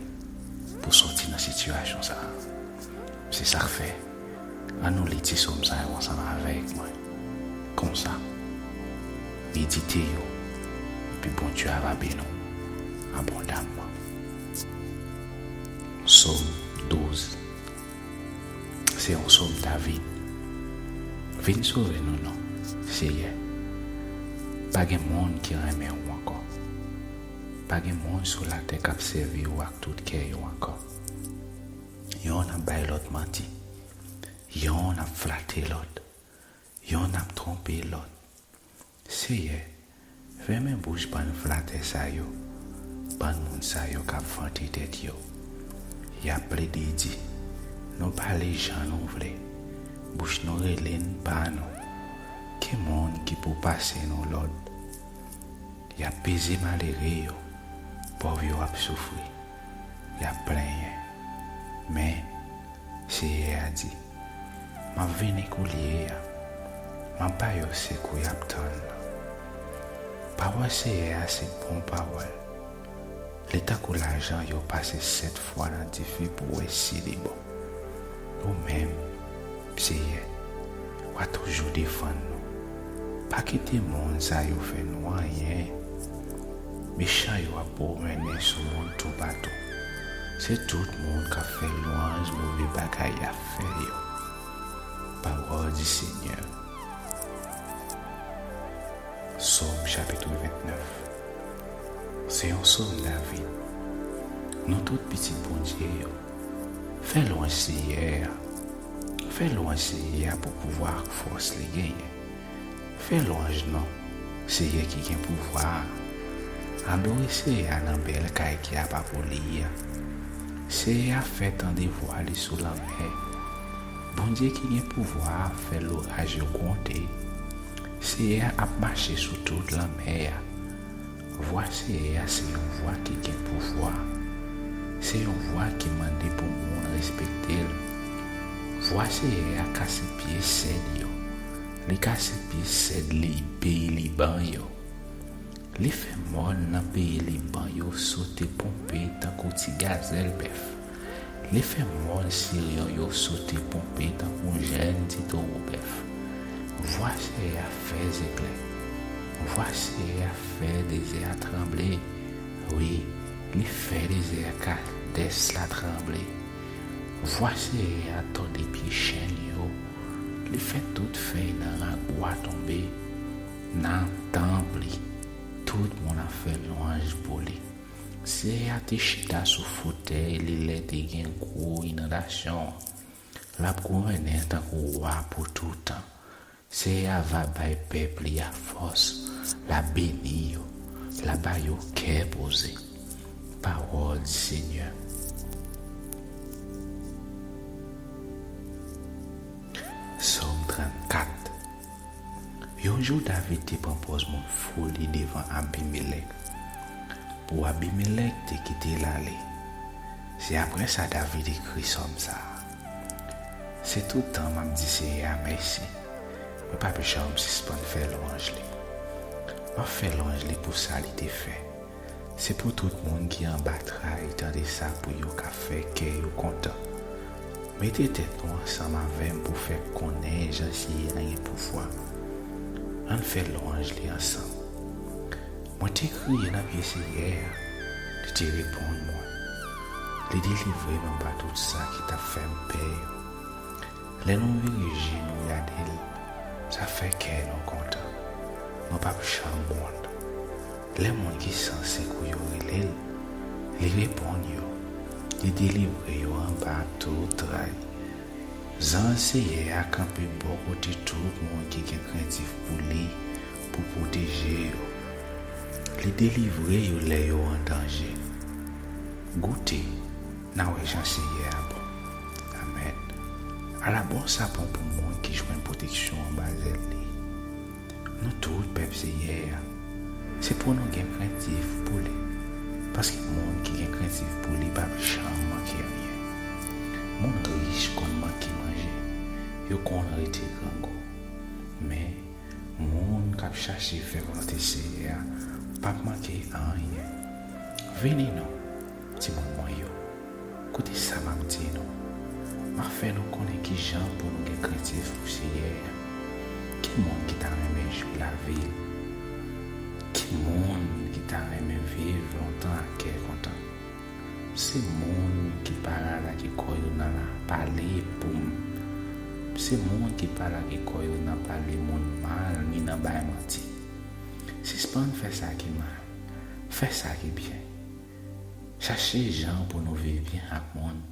pou sòti nan sitiyasyon sa a. Se sa k fè, ann nou li ti sòm sa yo ansanm avèk mwen. Konsa, medite yo, epi Bondye a va beni w abondamman. Sòm douz. Se yon sòm David. Vin sove nou non, Seyè. Pa gen moun ki renmen w ankò. Pa gen moun sou latè k ap sèvi w ak tout kè yo ankò. Yonn ap bay lòt manti. Yonn ap flate lòt. Yonn ap twonpe lòt. Seyè, fèmen bouch bann flatè sa yo, bann moun sa yo k ap vante tèt yo. Y ap plede di, nou pale jan nou vle, bouch nou rele n pa nou. Ki moun ki pou pase nou lòd? Y ap peze malere yo, pòv yo ap soufri, y ap plenyen. Men, Seyè a di, m ap vini koulye a, m ap ba yo sekou y ap tann lan. Pawòl Seyè a se bon pawòl. Li tankou lajan yo pase sèt fwa nan dife pou wè si li bon. Ou menm, Seyè, w a toujou defann nou. Pa kite moun sa yo fè nou anyen. Mechan yo ap pwomennen sou moun toupatou. Se tout moun k ap fè lwanj move bagay y ap fè yo. Pawòl di Senyè. Sòm chapit vennèf. Se yon sòm David. Nou tout pitit Bondye yo, fè lwanj Seyè a. Fè lwanj Seyè a pou pouvwa ak fòs li genyen. Fè lwanj non Seyè ki gen pouvwa a. Adore Seyè a nan bèl kay ki apa pou li a. Seyè a fè tande vwa li sou lanmè. Bondye ki gen pouvwa a fè loraj yo gwonde. Seyè a ap mache sou tout lanmè a. Vwa Seyè a se yon vwa ki gen pouvwa. Se yon vwa ki mande pou moun respekte l. Vwa Seyè a kase pye sèd yo. Li kase pye sèd li, peyi Liban yo. Li fè mòn nan peyi Liban yo sote ponpe tankou ti gazèl bèf. Li fè mòn Siryon yo sote ponpe tankou jèn ti towo bèf. Vwa Seyè a fè zeklè. Vwa Seyè a fè dezè a tranble. Wi, li fè dezè Kadès la tranble. Vwa Seyè a tòde pye chèn yo. Li fè tout fèy nan rak bwa tonbe. Nan tanp li, tout moun ap fè lwanj pou li. Seyè a te chita sou fotèy li lè te gen gwo inondasyon an. L ap gouvennen tankou wa pou toutan. Seyè a va bay pèp li a fòs, l ap beni yo, l ap ba yo kè poze. Pawòl di Senyè. Sòm trannkat. Yon jou, David te pran pòz moun fou li devan Abimelèk, pou Abimelèk te kite l ale. Se apre sa David ekri sòm sa a. Se tout tan m ap di Seyè a mèsi. Mwen p ap janm sispann fè lwanj li. M ap fè lwanj li pou sa li te fè. Se pou tout moun ki anba tray tande sa pou yo ka fè kè yo kontan. Mete tèt nou ansanm avè m pou fè konnen jan Seyè a gen pouvwa. Ann fè lwanj li ansanm. Mwen te kriye nan pye Seyè a, li te reponn mwen. Li delivre m anba tout sa ki t ap fè m pè yo. Lè nou vire je nou gade l, sa fè kè nou kontan. Nou p ap janm wont. Lè moun ki sanse kou yo rele l, li reponn yo. Li delivre yo anba tout tray. Zanj Seyè a kanpe bò kote tout moun ki gen krentif pou li pou pwoteje yo. Li delivre yo lè yo an danje. Goute, n a wè jan Seyè a bon. Amèn. Ala bon sa bon pou moun ki jwenn pwoteksyon anba zèl li. Nou tout pèp Seyè a. Se pou nou gen krentif pou li. Paske moun ki gen krentif pou li p ap janm manke anyen. Moun rich konn manke manje. Yo konn rete grangou. Men, moun k ap chache fè volonte Seyè a p ap manke anyen. Vini non, timoun mwen yo. Koute sa m ap di nou. M ap fè nou konnen ki jan pou nou gen krentif pou Seyè a. Ki moun ki ta renmen jwi lavi l? Ki moun ki ta renmen viv lontan ak kè kontan? Se moun ki pa lage kò yo nan la pale pou m. Se moun ki pa lage kò yo nan pale moun mal ni nan bay manti. Sispann fè sa ki mal. Fè sa ki byen. Chache jan pou nou viv byen ak moun.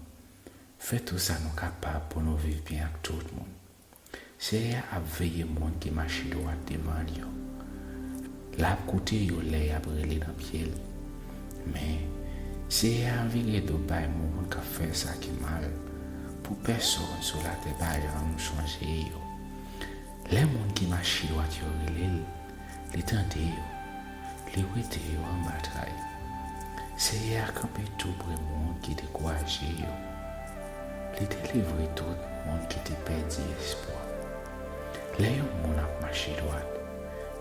Fè tou sa nou kapab pou nou viv byen ak tout moun. Seyè a ap veye moun ki mache dwat devan l yo. L ap koute yo lè y ap rele nan pye l. Men, Seyè a vire do bay moun k ap fè sa ki mal, pou pèsonn sou latè pa janm sonje yo. Lè moun ki mache dwat yo rele l, li tande yo. Li wete yo anba tray. Seyè a kanpe tou pre moun ki dekouraje yo. Li delivre tout moun ki te pèdi espwa. Lè yon moun ap mache dwat,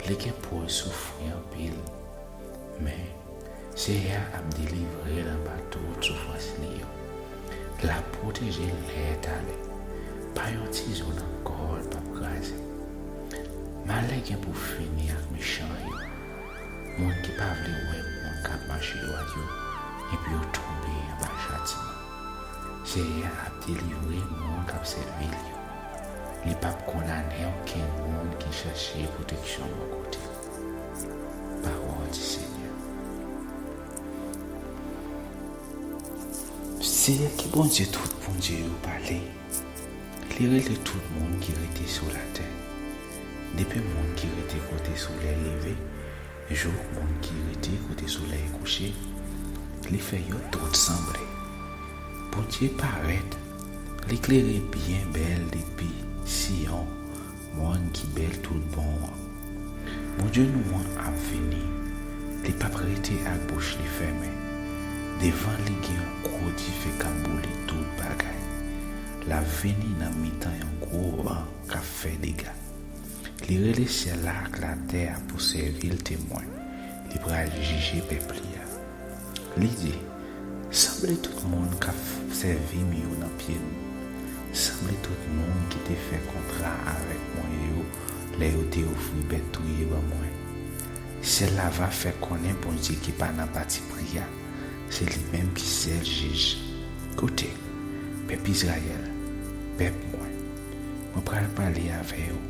li gen pou l soufri anpil. Men, Seyè a ap delivre l anba tout soufrans li yo. L ap pwoteje l lè talè. Pa yon ti zo nan kò l p ap kraze. Malè gen pou fini ak mechan yo. Moun ki pa vle wè moun k ap mache dwat yo, epi yo tonbe anba chatiman. Seyè a ap delivre moun k ap sèvi l yo. Li p ap kondane okenn moun ki chache pwoteksyon bò kote l. Pawòl di Seyè. Seyè ki Bondye tout Bondye yo pale. Li rele tout moun ki rete sou latè. Depi moun ki rete kote solèy leve, jouk moun ki rete kote solèy kouche, li fè yo tout sanble. Bondye parèt, li klere byen bèl depi Siyon, mòn ki bèl tout bon an. Bondye nou an ap vini, li p ap rete ak bouch li fèmen. Devan li gen yon gwo dife k ap boule tout bagay. L ap vini nan mitan yon gwo van k ap fè dega. Li rele syèl la ak latè a pou sèvi l temwen. Li pral jije pèp li a. Li di, sanble tout moun k ap sèvi m yo nan pye m. Sanble tout moun ki te fè kontra avèk mwen yo lè yo te ofri bèt touye ban mwen. Syèl la va fè konnen Bondye ki pa nan patipri a, se li menm ki sèl jij. Koute, pèp Izrayèl, pèp mwen, mwen pral pale avè w.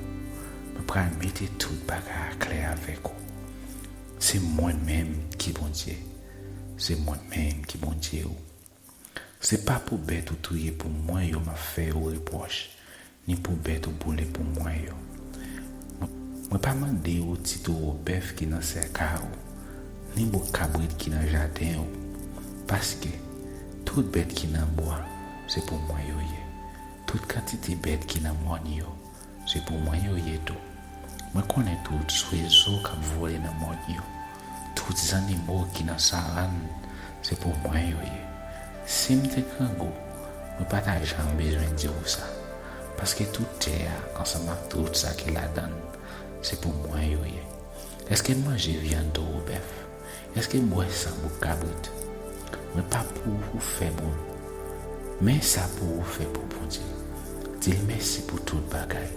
Mwen pral mete tout bagay aklè avèk ou. Se mwen menm ki Bondye. Se mwen menm ki Bondye w. Se pa pou bèt ou touye pou mwen yo m ap fè yo repwòch, ni pou bèt ou boule pou mwen yo. Mwen pa mande ou ti towo bèf ki nan sèkay ou, ni bouk kabrit ki nan jaden ou, paske tout bèt ki nan bwa, se pou mwen yo ye. Tout kantite bèt ki nan mòn yo, se pou mwen yo ye tou. Mwen konnen tout zwezo k ap vole nan mòn yo. Tout zannimo ki nan savann, se pou mwen yo ye. Si m te grangou, mwen pa ta janm bezwen di w sa. Paske tout tè a, ansanm ak tout sa ki ladan l, se pou mwen yo ye. Èske m manje vyann towo bèf? Èske m bwè san bouk kabrit? Mwen pa pou ou fè pou m, men sa pou ou fè pou Bondye. Di l mèsi pou tout bagay.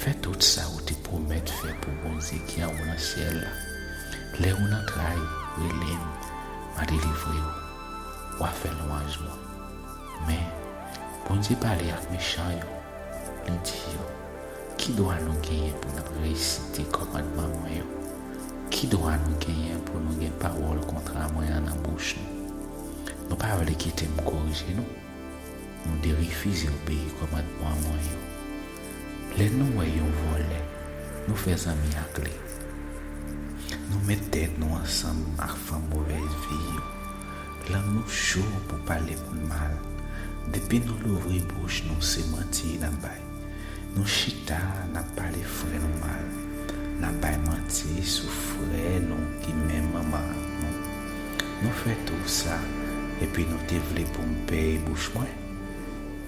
Fè tout sa ou te pwomèt fè pou Bondye ki anwo nan syèl la. Lè ou nan tray, rele m, m a delivre ou. W a fè lwanj mwen. Men, Bondye pale ak mechan yo. Li di yo, ki dwa nou genyen pou n ap resite kòmandman mwen yo? Ki dwa nou genyen pou nou gen pawòl kontra mwen an nan bouch nou? Nou pa vle kite m korije nou. Nou derefize obeyi kòmandman mwen yo. Lè nou wè yon vòlè, nou fè zanmi ak li. Nou met tèt nou ansanm ak fanm movèz vi yo. Lang nou cho pou pale moun mal. Depi nou louvri bouch nou, se manti n ap bay. Nou chita, n ap pale frè nou mal. N ap bay manti sou frè nou ki menm manman ak nou. Nou fè tou sa, epi nou te vle pou m pèy bouch mwen?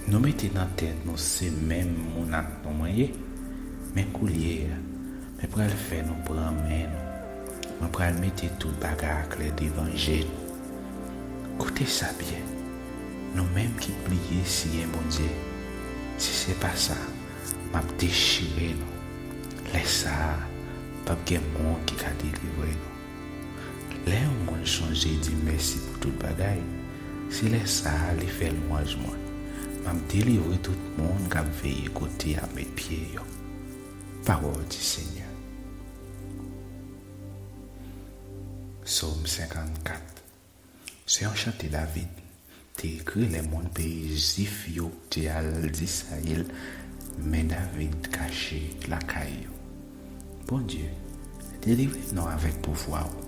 Nou mete nan tèt nou se menm moun ak nou mwen ye. Men koulye a, mwen pral fè nou pran men nou. Mwen pral mete tout bagay aklè devan je nou. Koute sa byen, nou menm ki bliye si gen Bondye. Si se pa sa, m ap dechire nou. Lè sa a, p ap gen moun ki ka delivre nou. Lè yon moun chonje di mèsi pou tout bagay, se lè sa a li fè lwanj mwen. M ap delivre tout moun k ap veye kote y ap met pye yo. Pawòl di Senyè. Sòm senkannkat. Se yon chante David te ekri lè moun peyi Zif yo te al di Sayil, men David kache lakay yo. Bondye, delivre m non avèk pouvwa w.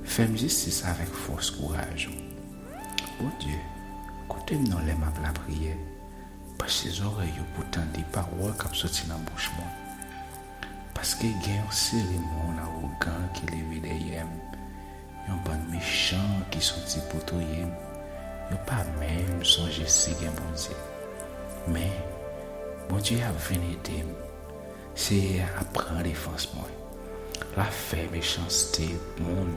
Fè m jistis avèk fòs kouraj ou. Bondye, koute m non lè m ap lapriyè. Panche zòrèy yo pou tande pawòl k ap soti nan bouch mwen. Paske gen yon seri moun awogan ki leve dèyè m, yon bann mechan ki soti pou touye m. Yo pa menm sonje si gen Bondye. Men, Bondye ap vin ede m. Seyè a ap pran defans mwen. L ap fè mechanste moun.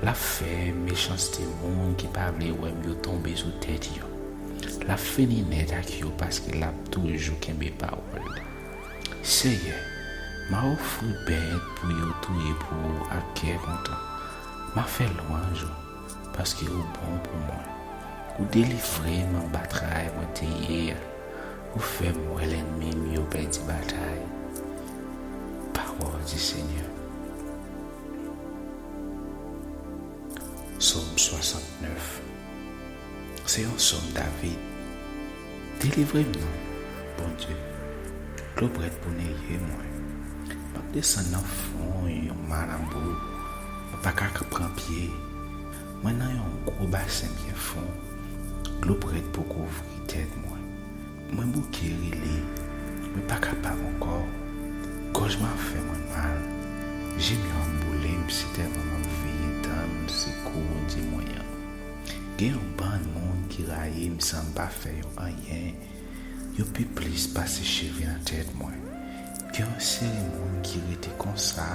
L ap fè mechanste moun ki pa vle wè m yo tonbe sou tèt yo. L ap fini nèt ak yo paske l ap toujou kenbe pawòl li. Seyè, m a ofri bèt pou yo touye pou ou ak kè kontan. M a fè lwanj ou, paske ou bon pou mwen. Ou delivre m anba tray mwen te ye a. Ou fè m wè lènmi m yo pèdi batay. Pawòl di Senyè. Sòm swasantnèf. Se yon sòm David. Delivre m non, Bondye. Dlo prèt pou neye mwen. M ap desann nan fon yon ma nan bou. Mwen pa ka pran pye. Mwen nan yon gwo basen byen fon. Dlo prèt pou kouvri tèt mwen. Mwen bouke rele, mwen pa kapab ankò. Gòj mwen ap fè mwen mal. Je m yo ap boule m, se tèlman m ap veye tann sekou Bondye mwen an. Gen yon bann moun ki rayi m san m pa fè yo anyen. Yo pi plis pase cheve nan tèt mwen. Gen yon seri moun ki rete konsa,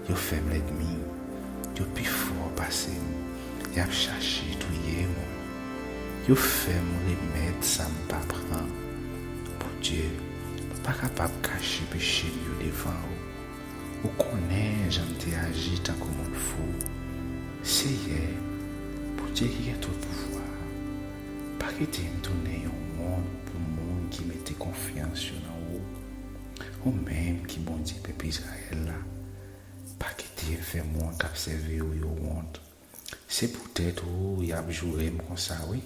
yo fè m lènmi. Yo pi fò pase m. Y ap chache touye mwen. Yo fè m remèt sa m pa pran. Bondye, mwen pa kapab kache peche m yo devan ou. Ou konnen jan m te aji tankou moun fou. Seyè, Bondye ki gen tout pouvwa a, pa kite m tounen yon wont pou moun ki mete konfyans yo nan ou. Ou menm ki Bondye pèp Izrayèl la, pa kite m fè moun k ap sèvi w yo wont. Se poutèt ou y ap joure m konsa, wi.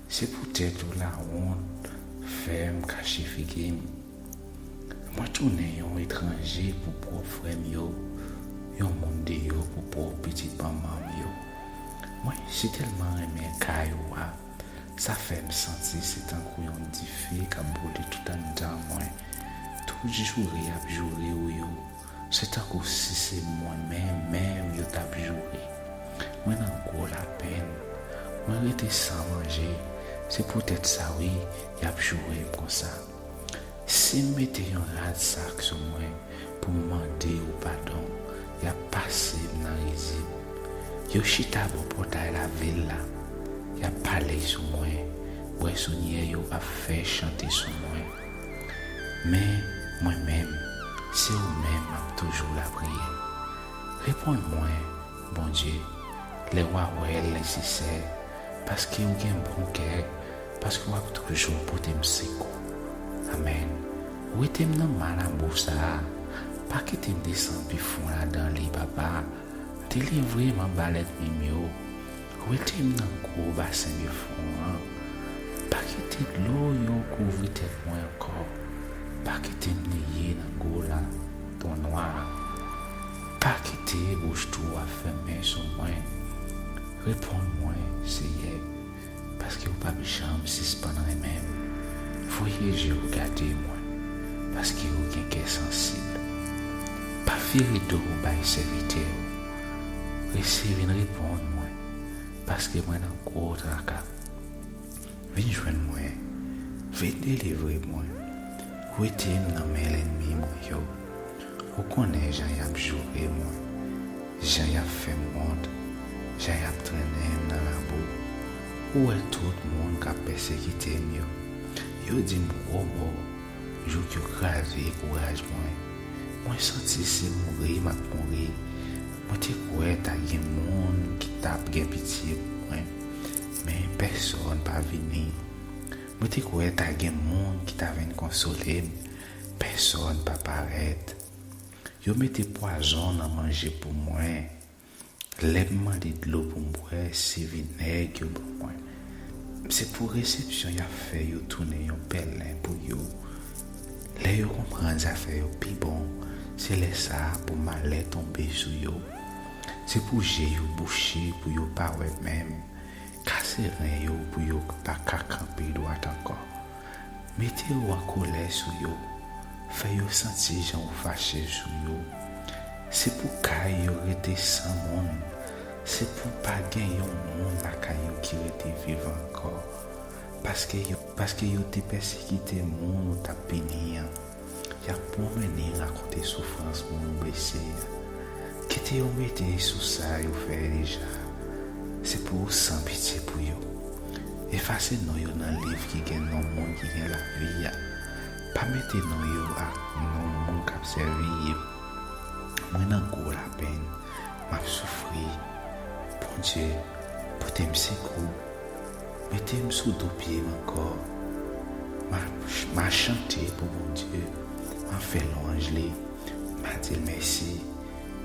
Se poutèt ou lawont fè m kache figi m. Mwen tounen yon etranje pou pwòp frè m yo, yon moun deyò pou pwòp pitit manman m yo. Mwen sitèlman renmen kay ou a. Sa fè m santi se tankou yon dife k ap boule tout anndan mwen. Tout joure y ap joure w yo, se tankou si se mwen menm menm yo t ap joure. Mwen nan gwo lapenn. Mwen rete san manje. Se poutèt sa, wi, y ap joure m konsa. Si m mete yon rad sak sou mwen pou m mande ou padon, y ap pase m nan rizib. Yo chita bò pòtay lavil la, y ap pale sou mwen. Bwèsonyè yo ap fè chante sou mwen. Men, mwen menm, se ou menm m ap toujou lapriyè. Reponn mwen, Bondye, lè w a wè l nesesè, paske ou gen bon kè, paske w ap toujou pote m sekou. Amèn. Wete m nan ma labou sa a. Pa kite m desann pi fon ladan li, Papa. Delivre m anba lènmi m yo. Wete m nan gwo basen de fon an. Pa kite dlo yo kouvri tèt mwen ankò. Pa kite m neye nan gwo la, twou nwa a. Pa kite bouch twou a fèmen sou mwen. Reponn mwen, Seyè, paske w p ap janm sispann renmen m. Voye je w gade mwen, paske w gen kè sansib. Pa vire do w bay sèvitè w. Resi vin reponn mwen, paske mwen nan gwo traka. Vin jwenn mwen, vin delivre mwen. Wete m nan men lènmi mwen yo. Ou konnen jan y ap joure mwen, jan y ap fè m wont, jan y ap trennen m nan labou. Ou wè tout moun k ap pèsekite m yo. Yo di m gwo mo, jouk yo kraze kouraj mwen. Mwen santi se mouri m ap mouri. Mwen te kwè ta gen moun ki t ap gen pitye pou mwen, men pèsonn pa vini. Mwen te kwè ta gen moun ki ta vin konsole m, pèsonn pa parèt. Yo mete pwazon nan manje pou mwen. Lè m mande dlo pou m bwè, se vinèg yo ban mwen. Se pou resepsyon y ap fè yo tounen yon pèlen pou yo. Lè yo konprann zafè yo pi bon, se lè sa a pou malè tonbe sou yo. Se pou je yo bouche pou yo pa wè menm. Kase ren yo pou yo pa ka kanpe dwat ankò. Mete w an kolè sou yo. Fè yo santi jan w fache sou yo. Se pou kay yo rete san moun. Se pou pa gen yon moun lakay yo ki rete vivan ankò. Paske yo, paske yo te pèsekite moun ou t ap pini an. Y ap pwonmennen rakonte soufrans moun ou blese a. Kite yo mete sou sa yo fè deja. Se pou ou san pitye pou yo. Efase non yo nan liv ki gen non moun ki gen lavi a. Pa mete non yo ak non moun k ap sèvi yo. Mwen nan gwo lapenn, m ap soufri. Bondye, pote m sekou. Mete m sou do pye m ankò. M a, m a chante pou Bondye. M a fè lwanj li. M a di l mèsi.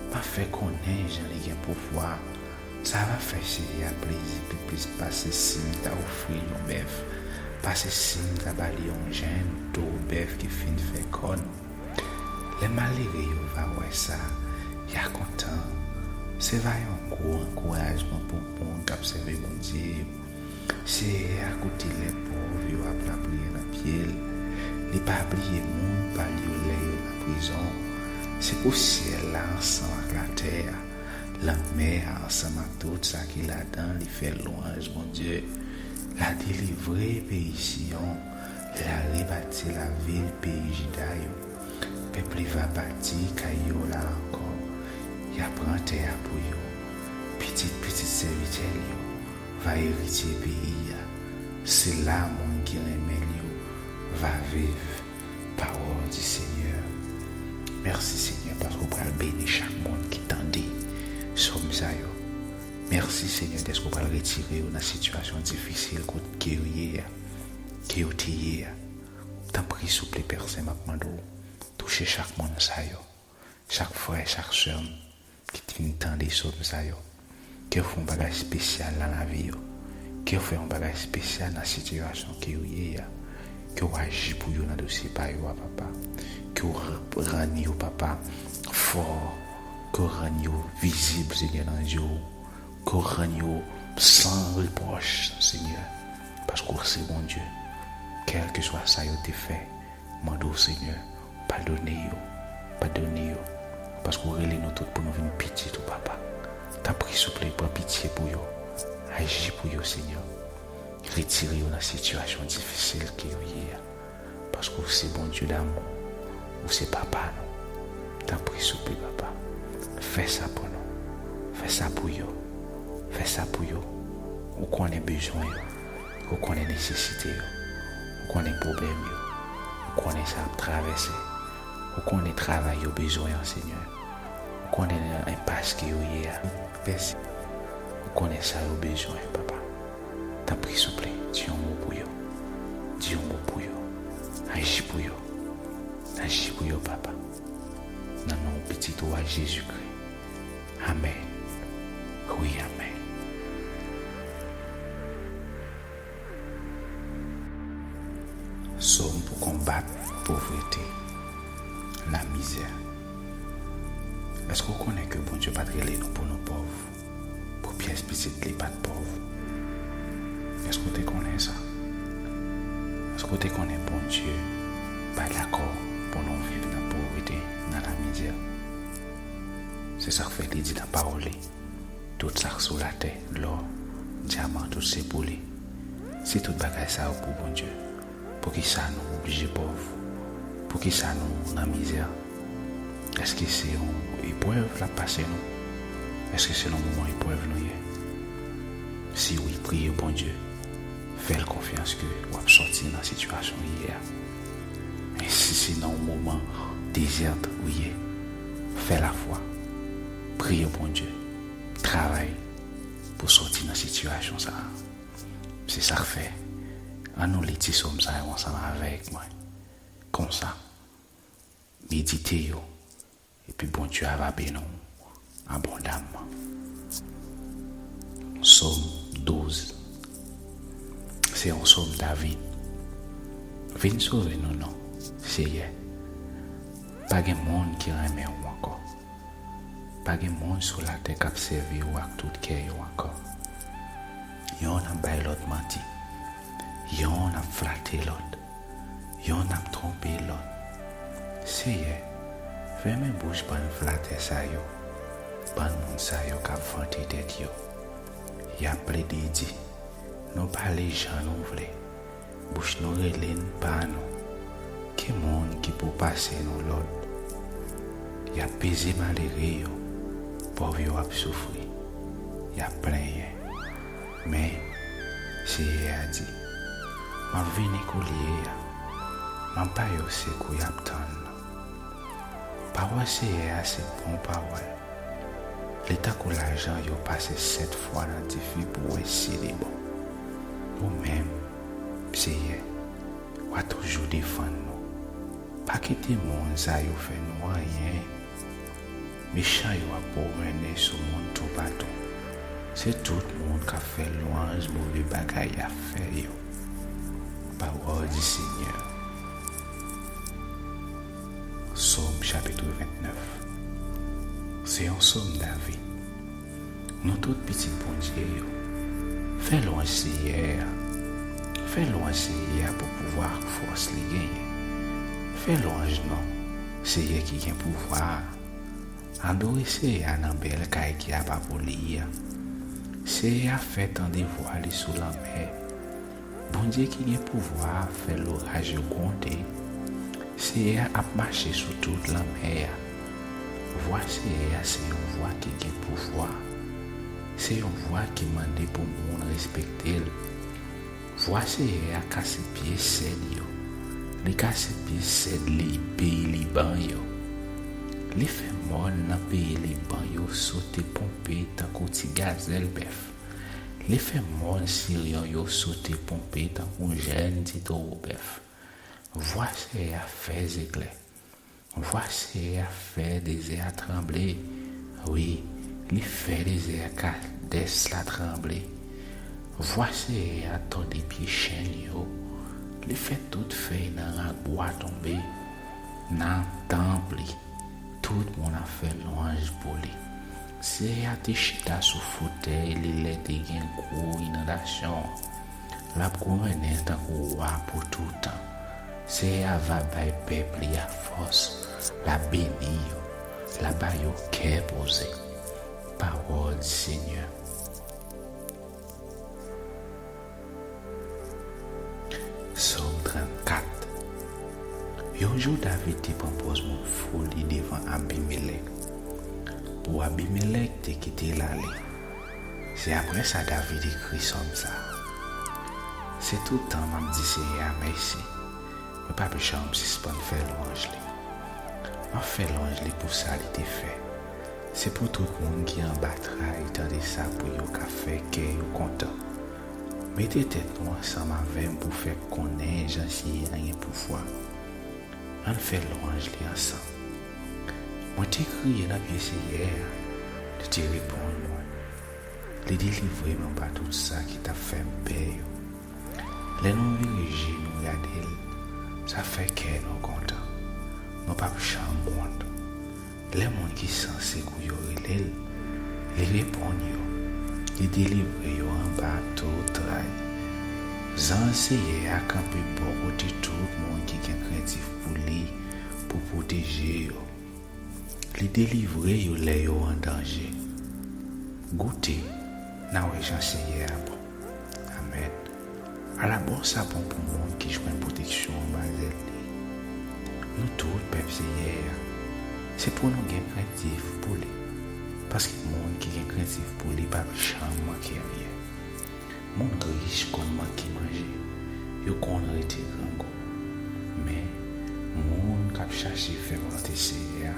M a fè konnen jan li gen pouvwa. Sa va fè Seyè a plezi pi plis pase si m ta ofri l yon bèf, pase si m ta ba li yon jenn towo bèf ki fin fè kòn. Lè malere yo va wè sa, y a kontan. Se va yon gwo ankourajman pou moun k ap sèvi Bondye yo. Seyè a koute lè pòv yo ap lapriyè nan pye l. Li pa bliye moun pa l yo lè yo nan prizon. Se pou syèl la ansanm ak latè a, lanmè a ansanm ak tout sa ki ladan li fè lwanj Bondye. L a delivre peyi Siyon, l a rebati lavil peyi Jida yo. Pèp li va bati kay yo la ankò. Y a pran tè a pou yo. Pitit pitit sèvitè l yo va eritye peyi a. Se la moun ki renmen l yo va viv. Pawòl di Senyè. Mèsi, Senyè, paske w pral beni chak moun ki tande sòm sa yo. Mèsi, Senyè, dèske w pral retire yo nan sitiyasyon difisil kot ke yo ye a, ke yo te ye a. Tanpri, souple, Pè Sen, m ap mande w, touche chak moun sa yo, chak frè, chak sè m ki t vin tande sòm sa yo. Ke w fè yon bagay espesyal nan lavi yo. Ke w fè yon bagay espesyal nan sitiyasyon ke yo ye a. Ke w aji pou yo nan dosye pa yo a, Papa. Ke w r-, rann yo, Papa, fò. Ke w rann yo vizib, Senyè, nan zye w. Ke w rann yo san repwòch, Senyè. Paske w se Bondye. Kèlkeswa sa yo te fè, mande w, Senyè, padone yo, padone yo, paske w rele nou tout pou nou vin pitit ou, Papa. Tanpri, souple, pran pitye pou yo. Aji pou yo, Senyè. Retire yo nan sitiyasyon difisil ke yo ye a. Paske ou se Bondye damou. Ou se papa nou. Tanpri, souple, papa. Fè sa pou nou. Fè sa pou yo. Fè sa pou yo. Ou konnen bezwen yo. Ou konnen nesesite yo. Ou konnen pwoblèm yo. Ou konnen sa y ap travèse. Ou konnen travay yo bezwen an, Senyè. Ou konnen nan enpas ke yo ye a. Mèsi. Ou konnen sa yo bezwen, papa. Tanpri, souple, di yon mo pou yo. Di yon mo pou yo. Aji pou yo. Aji pou yo, papa. Nan non pitit ou a, Jezikri. Amèn. Wi, amèn. Sòm pou konbat povrete, lamizè. Èske w konnen ke Bondye pa t rele nou pou nou pòv? Pou pyès pitit li pa t pòv? Èske w te konnen sa? Èske w te konnen Bondye pa dakò pou nou viv nan povrete, nan lamizè? Se sa k fè li di nan pawòl li, tout sa k sou latè, lò, dyaman, tout se pou li. Si tout bagay sa yo pou Bondye, poukisa nou oblije pòv? Poukisa nou nan mizè? Èske se yon eprèv l ap pase nou? Èske se nan moman eprèv nou ye? Si wi, priye Bondye. Fè l konfyans ke w ap sòti nan sitiyasyon ou ye a. Men si se nan yon moman dezèt ou ye, fè lafwa. Priye Bondye. Travay pou sòti nan sitiyasyon sa a. Se sa k fè, ann nou li ti sòm sa yo ansanm avèk mwen. Konsa, medite yo, epi Bondye a va beni w abondamman. Sòm douz. Se yon sòm David. Vin sove nou non, Seyè. Pa gen moun ki renmen w ankò. Pa gen moun sou latè k ap sèvi w ak tout kè yo ankò. Yonn ap bay lòt manti. Yonn ap flate lòt. Yonn ap twonpe lòt. Seyè, fèmen bouch bann flatè sa yo, bann moun sa yo k ap vante tèt yo. Y ap plede di, nou pale jan nou vle. Bouch nou rele n pa nou. Ki moun ki pou pase nou lòd? Y ap peze malere yo, pòv yo ap soufri, y ap plenyen. Men, Seyè a di, m ap vini koulye a, m ap ba yo sekou y ap tann nan. Pawòl Seyè a se bon pawòl. Li tankou lajan yo pase sèt fwa nan dife pou wè si li bon. Ou menm, Seyè, w a toujou defann nou. Pa kite moun sa yo fè nou anyen. Mechan yo ap pwomennen sou moun toupatou. Se tout moun k ap fè lwanj move bagay y ap fè yo. Pawòl di Senyè. Sòm chapit vennèf. Se yon sòm David. Nou tout pitit Bondye yo, fè lwanj Seyè a. Fè lwanj Seyè a pou pouvwa ak fòs li genyen. Fè lwanj non Seyè ki gen pouvwa a. Adore Seyè a nan bèl kay ki apa pou li a. Seyè a fè tande vwa li sou lanmè. Bondye ki gen pouvwa a fè loraj yo gwonde. Seyè a ap mache sou tout lanmè a. Vwa Seyè a se yon vwa ki gen pouvwa. Se yon vwa ki mande pou moun respekte l. Vwa Seyè a kase pye sèd yo. Li kase pye sèd li peyi Liban yo. Li fè mòn nan peyi Liban yo sote ponpe tankou ti gazèl bèf. Li fè mòn Siryon yo sote ponpe tankou jèn ti towo bèf. Vwa Seyè a fè zeklè. Vwa Seyè a fè dezè a tranble. Wi, li fè dezè a Kadès la tranble. Vwa Seyè a tòde pye chèn yo. Li fè tout fèy nan ragwa tonbe. Nan tanp li, tout moun ap fè lwanj pou li. Seyè a te chita sou fotèy li lè te gen gwo inondasyon. L ap gouvennen tankou wa pou toutan. Seyè a va bay pèp li a fòs, l ap beni yo, l ap ba yo kè poze. Pawòl di Senyè. Yon jou, David te pran pòz moun fou li devan Abimelèk, pou Abimelèk te kite l ale. Se apre sa David ekri sòm sa a: Se tout tan m ap di Seyè a mèsi, mwen p ap janm sispann fè lwanj li. M ap fè lwanj li pou sa li te fè. Se pou tout moun ki anba tray tande sa, pou yo ka fè kè yo kontan. Mete tèt nou ansanm avè m pou fè konnen jan Seyè a gen pouvwa. Ann fè lwanj li ansanm. Mwen te kriye nan pye Seyè a, li te reponn mwen. Li delivre m anba tout sa ki t ap fè m pè yo. Lè nou vire je nou gade l, sa fè kè nou kontan. Nou p ap janm wont. Lè moun ki sanse kou yo rele l, li reponn yo. Li delivre yo anba tout tray. Zanj Seyè a kanpe bò kote tout moun ki gen krentif pou li, pou pwoteje yo. Li delivre yo lè yo an danje. Goute, n a wè jan Seyè a bon. Amèn. Ala bon sa bon pou moun ki jwenn pwoteksyon anba zèl li. Nou tout pèp Seyè a. Se pou nou gen krentif pou li. Paske moun ki gen krentif pou li p ap janm manke anyen. Moun rich konn manke manje, yo konn rete grangou. Men, moun k ap chache fè volonte Seyè a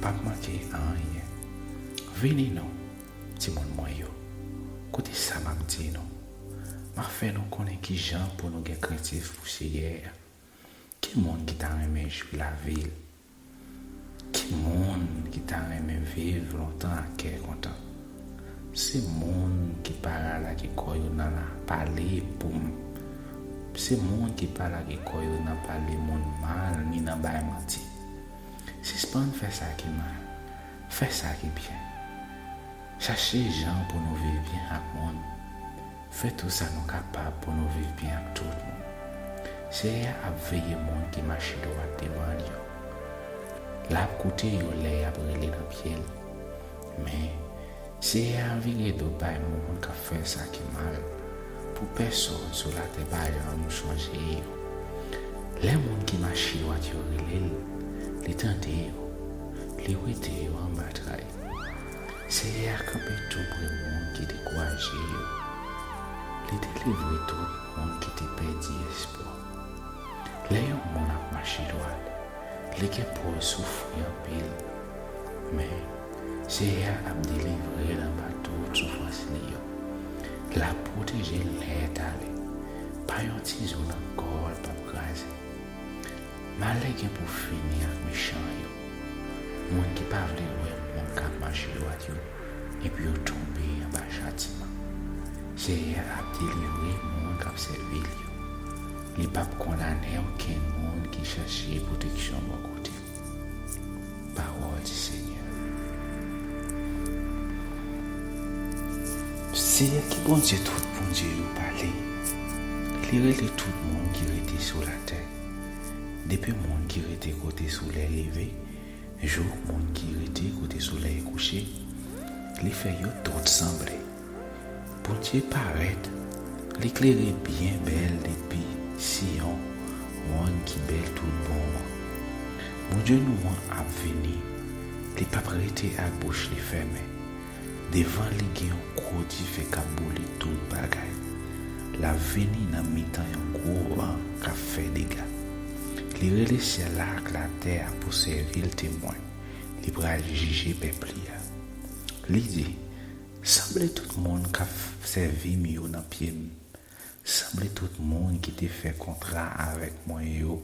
p ap manke anyen. Vini non, timoun mwen yo, koute sa m ap di nou. M ap fè nou konnen ki jan pou nou gen krentif pou Seyè a. Ki moun ki ta renmen jwi lavi l? Ki moun ki ta renmen viv lontan ak kè kontan? Se moun ki pa lage kò yo nan la pale pou m. Se moun ki pa lage kò yo nan pale moun mal ni nan bay manti. Sispann fè sa ki mal. Fè sa ki byen. Chache jan pou nou viv byen ak moun. Fè tou sa nou kapab pou nou viv byen ak tout moun. Seyè a ap veye moun ki mache dwat devan l yo. L ap koute yo lè y ap rele nan pye l. Men, Seyè a vire do bay moun k ap fè sa ki mal, pou pèsonn sou latè pa janm sonje yo. Lè moun ki mache dwat yo rele l, li tande yo, li wete yo anba tray. Seyè a kanpe tou pre moun ki dekouraje yo. Li delivre tout moun ki te pèdi espwa. Lè yon moun ap mache dwat, li gen pou l soufri anpil. Men, Seyè a ap delivre l anba tout soufrans li yo. L ap pwoteje l nèt ale. Pa yon ti zo nan kò l p ap kraze. Malè gen pou fini ak mechan yo, moun ki pa vle wè moun k ap mache dwat yo, epi yo tonbe anba chatiman. Seyè a ap delivre moun k ap sèvi l yo. Li p ap kondane okenn moun ki chache pwoteksyon bò kote l. Pawòl di Senyè. Seyè ki Bondye tout Bondye yo pale. Li rele tout moun ki rete sou latè. Depi moun ki rete kote solèy leve, jouk moun ki rete kote solèy kouche, li fè yo tout sanble. Bondye parèt, li klere byen bèl depi Siyon, mòn ki bèl tout bon an. Bondye nou an ap vini, li p ap rete ak bouch li fèmen. Devan li gen yon gwo dife k ap boule tout bagay. L ap vini nan mitan yon gwo van k ap fè dega. Li rele syèl la ak latè a pou sèvi l temwen. Li pral jije pèp li a. Li di, sanble tout moun k ap sèvi m yo nan pye m. Sanble tout moun ki te fè kontra avèk mwen yo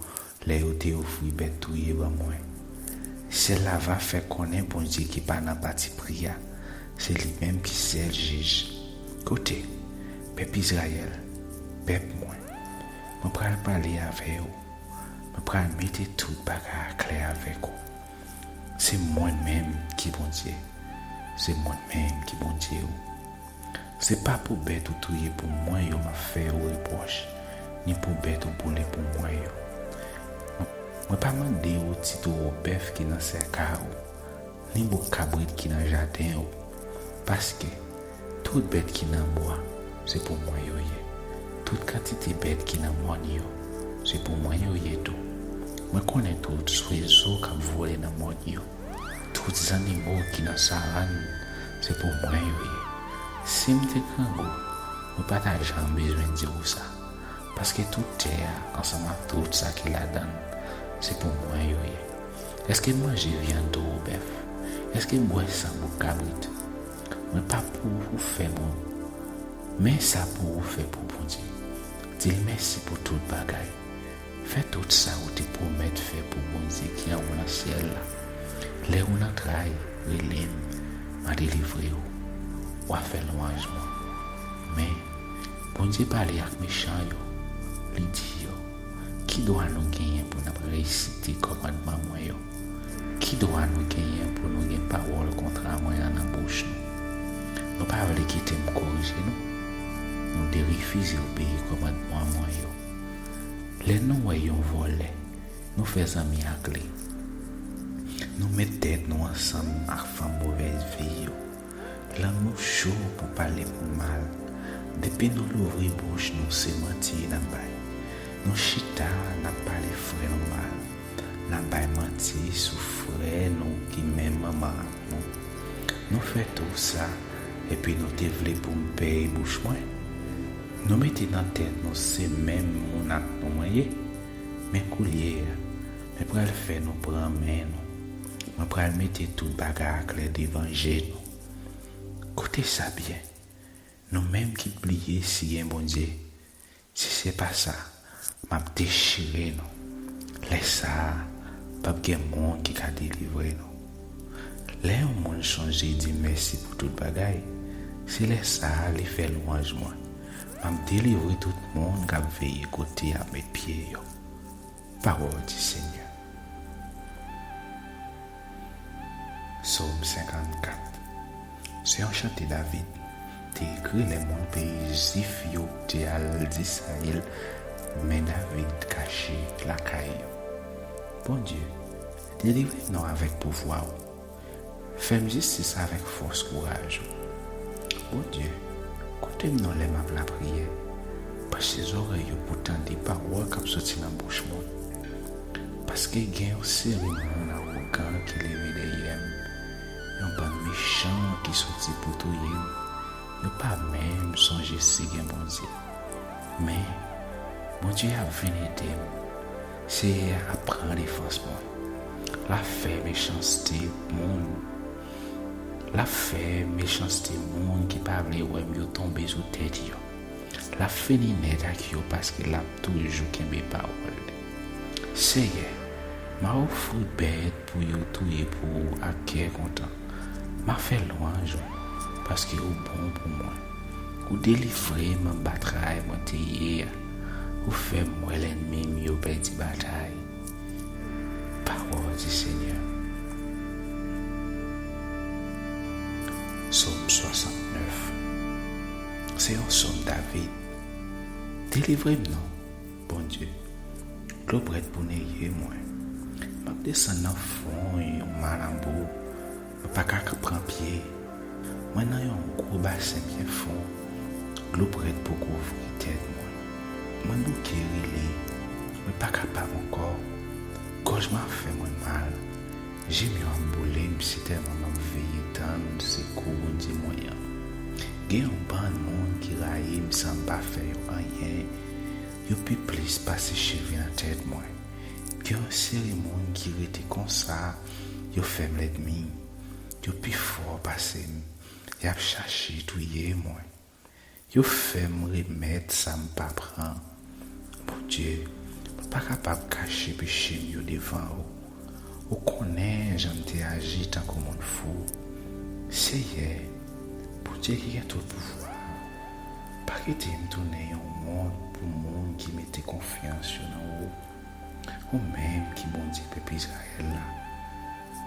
lè yo te ofri bèt touye ban mwen. Syèl la va fè konnen Bondye ki pa nan patipri a, se li menm ki sèl jij. Koute, pèp Izrayèl, pèp mwen, mwen pral pale avè yo. Mwen pral mete tout bagay aklè avèk ou. Se mwen menm ki Bondye. Se mwen menm ki Bondye ou. Se pa pou bèt ou touye pou mwen yo m ap fè yo repwòch, ni pou bèt ou boule pou mwen yo. Mwen pa mande ou ti towo bèf ki nan sèkay ou, ni bouk kabrit ki nan jaden ou, paske tout bèt ki nan bwa, se pou mwen yo ye. Tout kantite bèt ki nan mòn yo, se pou mwen yo ye tou. Mwen konnen tout zwezo k ap vole nan mòn yo. Tout zannimo ki nan savann, se pou mwen yo ye. Si m te grangou, mwen pa ta janm bezwen di w sa. Paske tout tè a, ansanm ak tout sa ki ladan l, se pou mwen yo ye. Èske m manje vyann towo bèf? Èske m bwè san bouk kabrit? Mwen pa pou ou fè bon, men sa pou ou fè pou Bondye. Di l mèsi pou tout bagay. Fè tout sa ou te pwomèt fè pou Bondye ki anwo nan syèl la. Lè ou nan tray, rele m, m a delivre w. W a fè lwanj mwen. Men, Bondye pale ak mechan yo. Li di yo, ki dwa nou genyen pou n ap resite kòmandman mwen yo? Ki dwa nou genyen pou nou gen pawòl kontra mwen an nan bouch nou? Nou pa vle kite m korije nou. Nou derefize obeyi kòmandman mwen yo. Lè nou wè yon vòlè, nou fè zanmi ak li. Nou met tèt nou ansanm ak fanm movèz vi yo. Lang nou cho pou pale moun mal. Depi nou louvri bouch nou, se manti n ap bay. Nou chita, n ap pale frè nou mal. N ap bay manti sou frè nou ki menm manman ak nou. Nou fè tou sa, epi nou te vle pou m pèy bouch mwen? Nou mete nan tèt nou se menm moun ak nou mwen ye. Men koulye a, mwen pral fè nou pran men nou. Mwen pral mete tout bagay aklè devan je nou. Koute sa byen. Nou menm ki bliye si gen Bondye, si se pa sa, m ap dechire nou. Lè sa a, p ap gen moun ki ka delivre nou. Lè yon moun chonje di mèsi pou tout bagay, se lè sa a li fè lwanj mwen. M ap delivre tout moun k ap veye kote y ap met pye yo. Pawòl di Senyè. Sòm senkannkat. Se yon chante David te ekri lè moun peyi Zif yo te al disay l, men David kache lakay yo. Bondye, delivre nou avèk pouvwa w. Fè m jistis avèk fòs kouraj ou. Bondye, koute m non lè m ap lapriyè. Panche zòrèy ou pou tande pawòl k ap soti nan bouch moun. Paske gen yon seri moun awogan ki leve dèyè m, yon bann mechan ki soti pou touye m. Yo pa menm sonje si gen Bondye. Men, Bondye ap vin ede m. Seyè a ap pran defans mwen. L ap fè mechanste moun. L ap fè mechanste moun ki pa vle wè m yo tonbe sou tèt yo. L ap fini nèt ak yo paske l ap toujou kenbe pawòl li. Seyè, m a ofri bèt pou yo touye pou ou ak kè kontan. M a fè lwanj ou, paske ou bon pou mwen. Ou delivre m anba tray mwen te ye a. Ou fè m wè lènmi m yo pèdi batay. Pawòl di Senyè. Sòm swasantnèf. Se yon sòm David. Delivre m non, Bondye. Dlo prèt pou neye mwen. M ap desann nan fon yon malanbo. Mwen pa ka pran pye. Mwen nan yon gwo basen byen fon. Dlo prèt pou kouvri tèt mwen. Mwen bouke rele. Mwen pa kapab ankò. Gòj mwen ap fè mwen mal. Je m yo ap boule m si tèlman m ap veye tann sekou Bondye mwen an. Gen yon bann moun ki rayi m san m pa fè yo anyen. Yo pi plis pase cheve nan tèt mwen. Gen yon seri moun ki rete konsa, yo fè m lènmi. Yo pi fò pase m. Y ap chache touye mwen. Yo fè m remèt sa m pa pran. Bondye, mwen pa kapab kache peche m yo devan ou. Ou konnen jan m te aji tankou moun fou. Seyè, Bondye ki gen tout pouvwa, pa kite m tounen yon wont pou moun ki mete konfyans yo nan ou. Ou menm ki Bondye pèp Izrayèl la,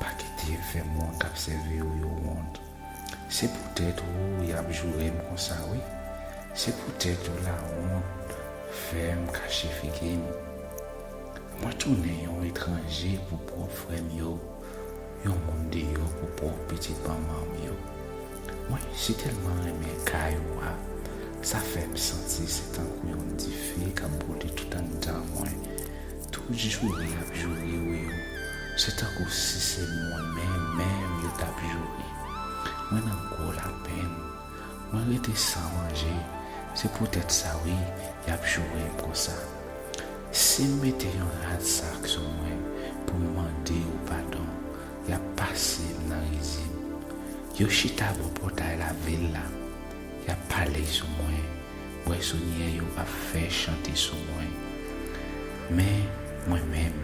pa kite m fè moun k ap sèvi w yo wont. Se poutèt ou y ap joure m konsa, wi. Se poutèt ou lawont fè m kache figi m. Mwen tounen yon etranje pou pwòp frè m yo, yon moun deyò pou pwòp pitit manman m yo. Mwen sitèlman renmen kay ou a, sa fè m santi se tankou yon dife k ap boule tout anndan mwen. Tou Tout joure y ap joure w yo, se tankou si se mwen menm menm yo t ap joure. Mwen nan gwo lapenn. Mwen rete san manje. Se poutèt sa wi, y ap joure m konsa. Si m mete yon rad sak sou mwen pou m mande w padon, y ap pase m nan rizib. Yo chita bò pòtay lavil la. Y ap pale sou mwen. Bwèsonyè yo ap fè chante sou mwen. Men, mwen menm,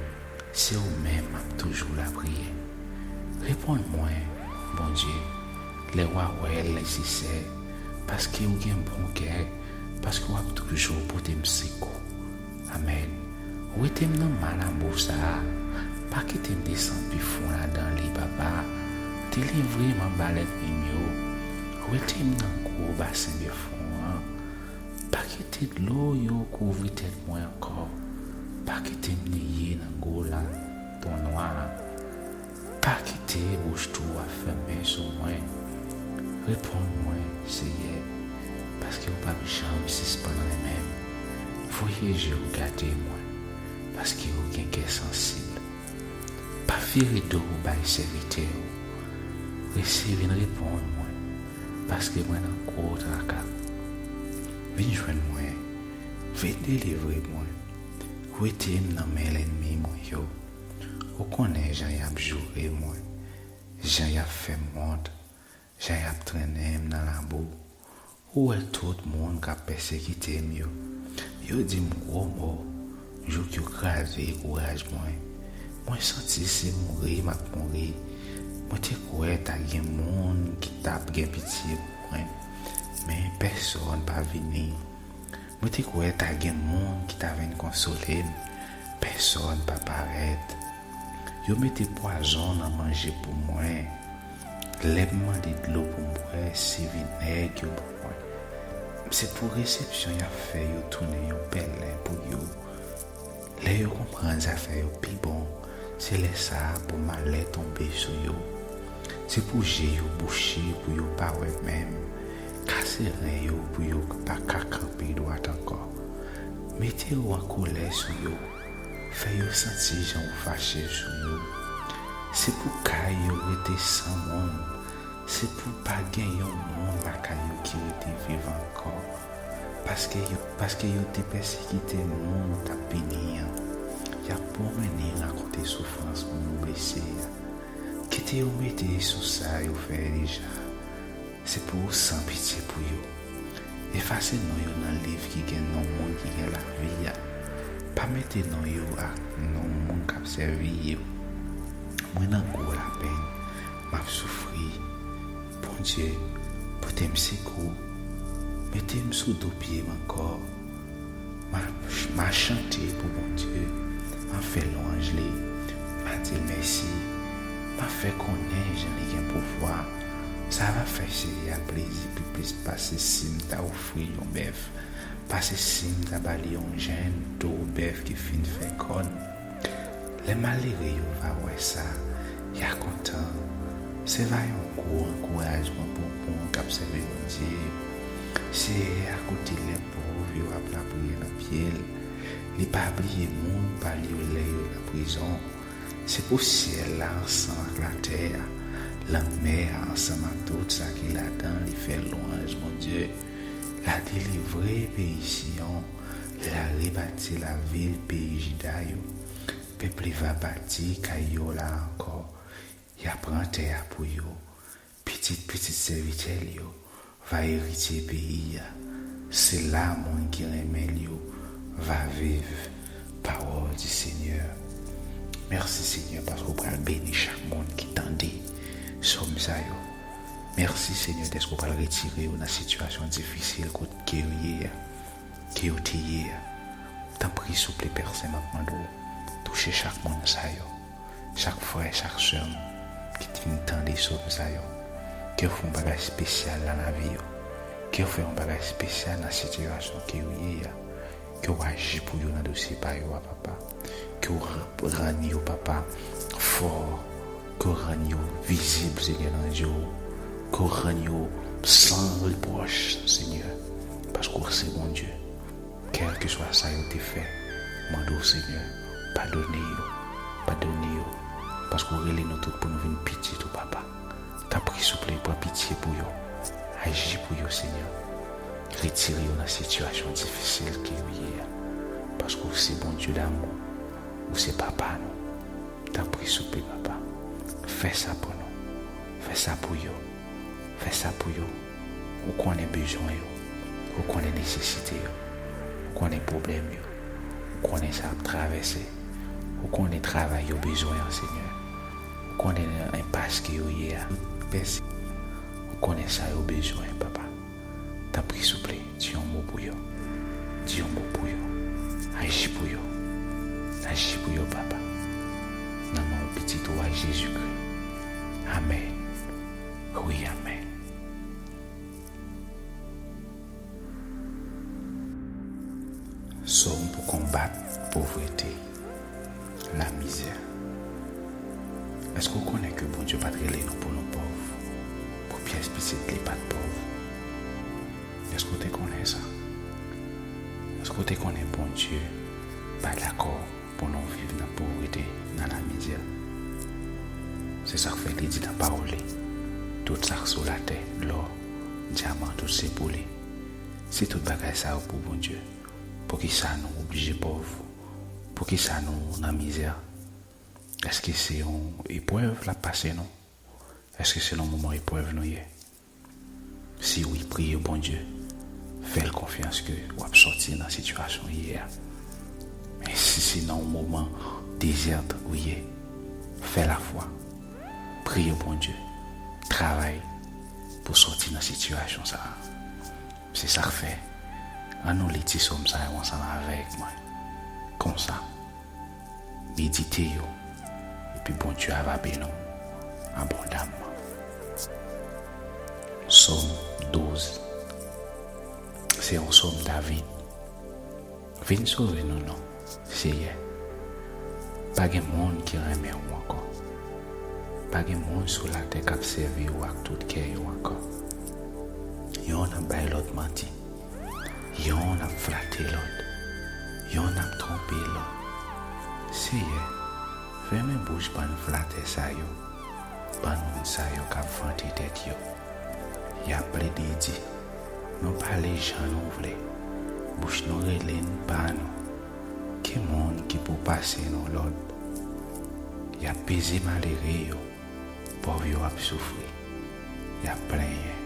se ou menm m ap toujou lapriyè. Reponn mwen, Bondye, lè w a wè l nesesè, paske w gen bon kè, paske w ap toujou pote m sekou. Amèn. Wete m nan ma labou sa a. Pa kite m desann pi fon ladan li, Papa. Delivre m anba lènmi m yo. Wete m nan gwo basen de fon an. Pa kite dlo yo kouvri tèt mwen ankò. Pa kite m neye nan gwo laton nwa a. Pa kite bouch twou a fèmen sou mwen. Reponn mwen, Seyè, paske w p ap janm sispann renmen m. Voye je w gade mwen, paske w gen kè sansib. Pa vire do w bay sèvitè w. Resi vin reponn mwen, paske mwen nan gwo traka. Vin jwenn mwen, vin delivre mwen. Wete m nan men lènmi mwen yo. Ou konnen jan y ap joure mwen, jan y ap fè m wont, jan y ap trennen m nan labou. Ou wè tout moun k ap pèsekite m yo. Yo di m gwo mo, jouk yo kraze kouraj mwen. Mwen santi se mouri m ap mouri. Mwen te kwè ta gen moun ki t ap gen pitye pou mwen, men pèsonn pa vini. Mwen te kwè ta gen moun ki ta vin konsole m. Pèsonn pa parèt. Yo mete pwazon nan manje pou mwen. Lè m mande dlo pou m bwè, se vinèg yo ban mwen. Se pou resepsyon y ap fè yo tounen yon pèlen pou yo. Lè yo konprann zafè yo pi bon, se lè sa a pou malè tonbe sou yo. Se pou je yo bouche pou yo pa wè menm. Kase ren yo pou yo pa ka kanpe dwat ankò. Mete yo an kolè sou yo. Fè yo santi jan w fache sou yo. Se pou kay yo rete san moun. Se pou pa gen yon moun lakay yo ki rete viv ankò. Paske yo, paske yo te pèsekite moun ou t ap beni an. Y ap pwomennen rakonte soufrans moun ou blese a. Kite yo mete sou sa yo fè deja. Se pou ou san pitye pou yo. Efase non yo nan liv ki gen non moun ki gen lavi a. Pa mete non yo ak non moun k ap sèvi yo. Mwen nan gwo lapenn, m ap soufri. Bondye, pote m sekou. Mete m sou do pye m ankò. M a, m a chante pou Bondye. M a fè lwanj li. M a di l mèsi. M a fè konnen jan li gen pouvwa. Sa va fè Seyè a plezi pi plis pase si m ta ofri l yon bèf, pase si m ta ba li yon jenn towo bèf ki fin fè kòn. Lè malere yo va wè sa, y a kontan. Se va yon gwo ankourajman pou moun k ap sèvi Bondye yo. Seyè a koute lè pòv yo ap lapriyè nan pye l. Li pa bliye moun pa l yo lè yo nan prizon. Se pou syèl la ansanm ak latè a, lanmè a ansanm ak tout sa ki ladan li fè lwanj Bondye. L a delivre peyi Siyon, l a rebati lavil peyi Jida yo. Pèp li va bati kay yo la ankò. Y a pran tè a pou yo. Pitit pitit sèvitè l yo va eritye peyi a. Se la moun ki renmen l yo va viv. Pawòl di Senyè. Mèsi Senyè paske w pral beni chak moun ki tande sòm sa yo. Mèsi Senyè dèske w pral retire yo nan sitiyasyon difisil kot ke yo ye a. Ke yo te ye a. Tanpri souple Pè Sen, m ap mande w, touche chak moun sa yo, chak frè, chak sè m ki t vin tande sòm sa yo. Ke w fè yon bagay espesyal nan lavi yo. Ke w fè yon bagay espesyal nan sitiyasyon ke yo ye a. Ke w aji pou yo nan dosye pa yo a, Papa. Ke w r-, rann yo, Papa, fò. Ke w rann yo vizib, Senyè, nan zye w. Ke w rann yo san repwòch, Senyè. Paske w se Bondye. Kèlkeswa sa yo te fè, mande w, Senyè, Padone yo, padone yo, paske w rele nou tout pou nou vin pitit ou, Papa. Tanpri, souple, pran pitye pou yo. Aji pou yo, Senyè. Retire yo nan sitiyasyon difisil ke yo ye a. Paske w se Bondye damou. Ou se Papa nou. Tanpri, souple, Papa. Fè sa pou nou. Fè sa pou yo. Fè sa pou yo. Ou konnen bezwen yo. Ou konnen nesesite yo. Ou konnen pwoblèm yo. Ou konnen sa y ap travèse. Ou konnen travay yo bezwen an, Senyè. Ou konnen enpas ke yo ye a. Pèse. Ou konnen sa yo bezwen, Papa. Tanpri, souple, di yon mo pou yo. Di yon mo pou yo. Aji pou yo. Aji pou yo, Papa. Nan non pitit ou a, Jezikri. Amèn. Wi, amèn. Sòm pou konbat povrete, lamizè. Èske w konnen ke Bondye pa t rele nou pou nou pòv, pou pyès pitit li pa t pòv? Èske w te konnen sa? Èske w te konnen Bondye pa dakò pou nou viv nan povrete, nan lamizè? Se sa k fè li di nan pawòl li, tout sa k sou latè, lò, dyaman, tout se pou li. Si tout bagay sa yo pou Bondye, poukisa nou oblije pòv? Poukisa nou nan mizè? Èske se yon eprèv l ap pase nou? Èske se nan moman eprèv nou ye? Si wi, priye Bondye. Fè l konfyans ke w ap sòti nan sitiyasyon w ye a. Men si se nan yon moman dezèt ou ye, fè lafwa. Priye Bondye. Travay pou sòti nan sitiyasyon sa a. Se sa k fè, ann nou li ti sòm sa yo ansanm avèk mwen. Konsa, medite yo, epi Bondye a va beni w abondamman. Sòm douz. Se yon sòm David. Vin sove nou non, Seyè. Pa gen moun ki renmen ou ankò. Pa gen moun sou latè k ap sèvi ou ak tout kè yo ankò. Yonn ap bay lòt manti. Yonn ap flate lòt. Yonn ap twonpe lòt. Seyè, fèmen bouch bann flatè sa yo, bann moun sa yo k ap vante tèt yo. Y ap plede di, nou pale jan nou vle, bouch nou rele n pa nou. Ki moun ki pou pase nou lòd? Y ap peze malere yo, pòv yo ap soufri, y ap plenyen.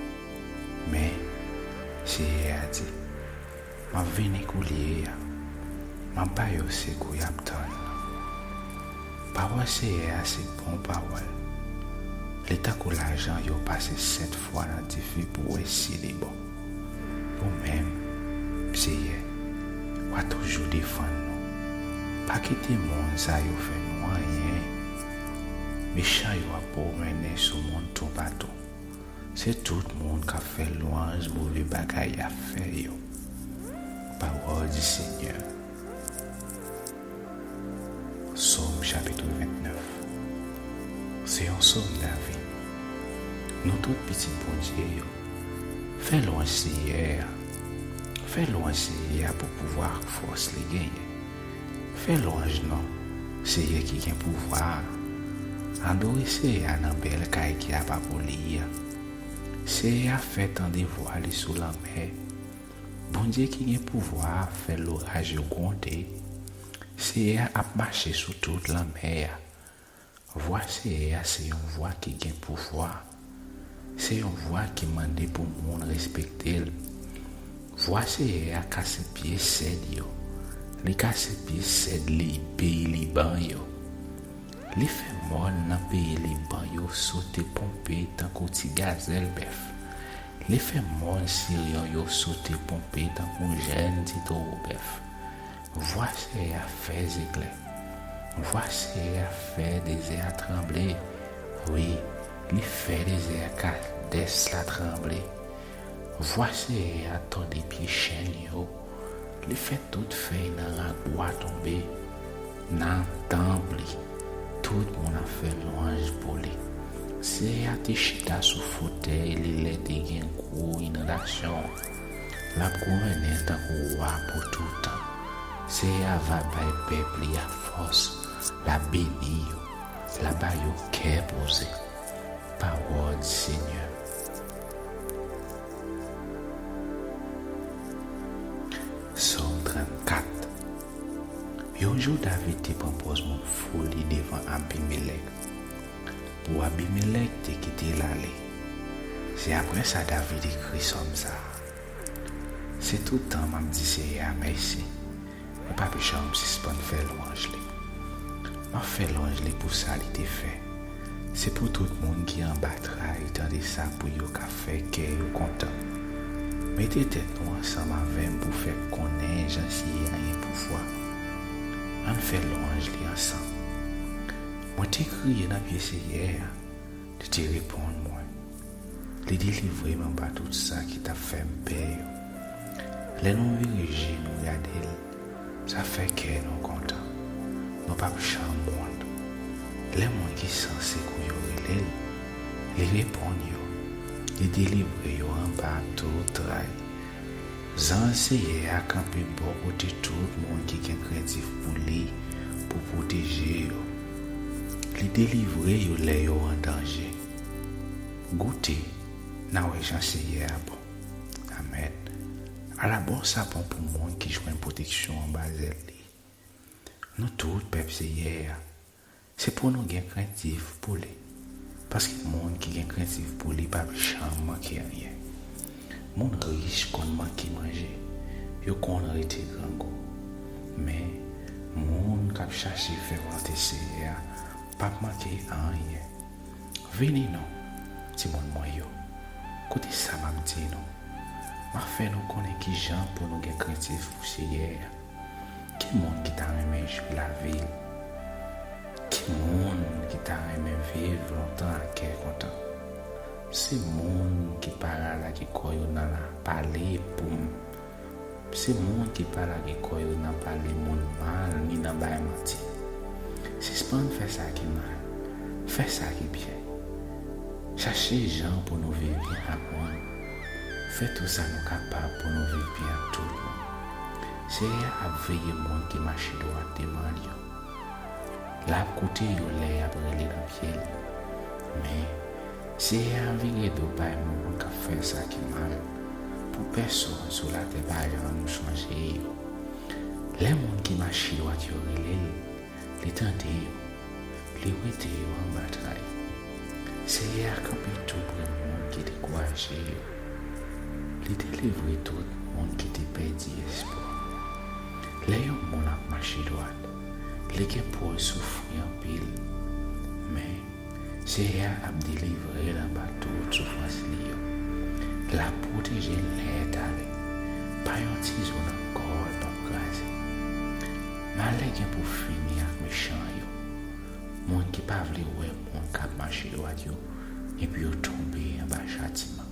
Men, Seyè a di, m ap vini koulye a, m ap ba yo sekou y ap tann lan. Pawòl Seyè a se bon pawòl. Li tankou lajan yo pase sèt fwa nan dife pou wè si li bon. Ou menm, Seyè, w a toujou defann nou. Pa kite moun sa yo fè nou anyen. Mechan yo ap pwomennen sou moun toupatou. Se tout moun k ap fè lwanj move bagay y ap fè yo. Pawòl di Senyè. Sòm chapit vennèf. Se yon sòm David. Nou tout pitit Bondye yo, fè lwanj Seyè a. Fè lwanj Seyè a pou pouvwa ak fòs li genyen. Fè lwanj non Seyè ki gen pouvwa a. Adore Seyè a nan bèl kay ki apa pou li a. Seyè a fè tande vwa li sou lanmè. Bondye ki gen pouvwa a fè loraj yo gwonde. Seyè a ap mache sou tout lanmè a. Vwa Seyè a se yon vwa ki gen pouvwa. Se yon vwa ki mande pou moun respekte l. Vwa Seyè a kase pye sèd yo. Li kase pye sèd li, peyi Liban yo. Li fè mòn nan peyi Liban yo sote ponpe tankou ti gazèl bèf. Li fè mòn Siryon yo sote ponpe tankou jèn ti towo bèf. Vwa Seyè a fè zeklè. Vwa Seyè a fè dezè a tranble. Wi, li fè dezè a Kadès la tranble. Vwa Seyè a tòde pye chèn yo. Li fè tout fèy nan ragwa tonbe. Nan tanp li, tout moun ap fè lwanj pou li. Seyè a te chita sou fotèy li lè te gen gwo inondasyon. L ap gouvennen tankou wa pou toutan. Seyè a va bay pèp li a fòs, l ap beni yo, l ap ba yo kè poze. Pawòl di Senyè. Sòm trannkat. Yon jou, David te pran pòz moun fou li devan Abimelèk, pou Abimelèk te kite l ale. Se apre sa David ekri sòm sa a. Se tout tan m ap di Seyè a mèsi. Mwen p ap janm sispann fè lwanj li. M ap fè lwanj li pou sa li te fè. Se pou tout moun ki anba tray tande sa, pou yo ka fè kè yo kontan. Mete tèt nou ansanm avè m pou fè konnen jan Seyè a gen pouvwa. Ann fè lwanj li ansanm. Mwen te kriye nan pye Seyè a, li te reponn mwen. Li delivre m anba tout sa ki t ap fè m pè yo. Lè nou vire je nou gade l, sa fè kè nou kontan. Nou p ap janm wont. Lè moun ki san sekou yo rele l, li reponn yo. Li delivre yo anba tout tray. Zanj Seyè a kanpe bò kote tout moun ki gen krentif pou li pou pwoteje yo. Li delivre yo lè yo an danje. Goute, n a wè jan Seyè a bon. Amèn. Ala bon sa bon pou moun ki jwenn pwoteksyon anba zèl li. Nou tout pèp Seyè a, se pou nou gen krentif pou li. Paske moun ki gen krentif pou li p ap janm manke anyen. Moun rich konn manke manje, yo konn rete grangou. Men, moun k ap chache fè volonte Seyè a p ap manke anyen. Vini non, timoun mwen yo, koute sa m ap di nou. M ap fè nou konnen kijan pou nou gen krentif pou Seyè a. Ki moun ki ta renmen jwi lavi l? Ki moun ki ta renmen viv lontan ak kè kontan? Se moun ki pa lage kò yo nan la pale pou m. Se moun ki pa lage kò yo nan pale moun mal ni nan bay manti. Sispann fè sa ki mal. Fè sa ki byen. Chache jan pou nou viv byen ak moun. Fè tout sa nou kapab pou nou viv byen ak tout moun. Seyè a ap veye moun ki mache dwat devan l yo. L ap koute yo lè y ap rele nan pye l. Men, Seyè a vire do bay moun k ap fè sa ki mal, pou pèsonn sou latè pa janm sonje yo. Lè moun ki mache dwat yo rele l, li tande yo, li wete yo anba tray. Seyè a kanpe tou pre moun ki dekouraje yo. Li delivre tout moun ki te pèdi espwa. Lè yon moun ap mache dwat, li gen pou l soufri anpil. Men, Seyè a ap delivre l anba tout soufrans li yo. L ap pwoteje l nèt ale. Pa yon ti zo nan kò l p ap kraze. Malè gen pou fini ak mechan yo. Moun ki pa vle wè moun k ap mache dwat yo, epi yo tonbe anba chatiman.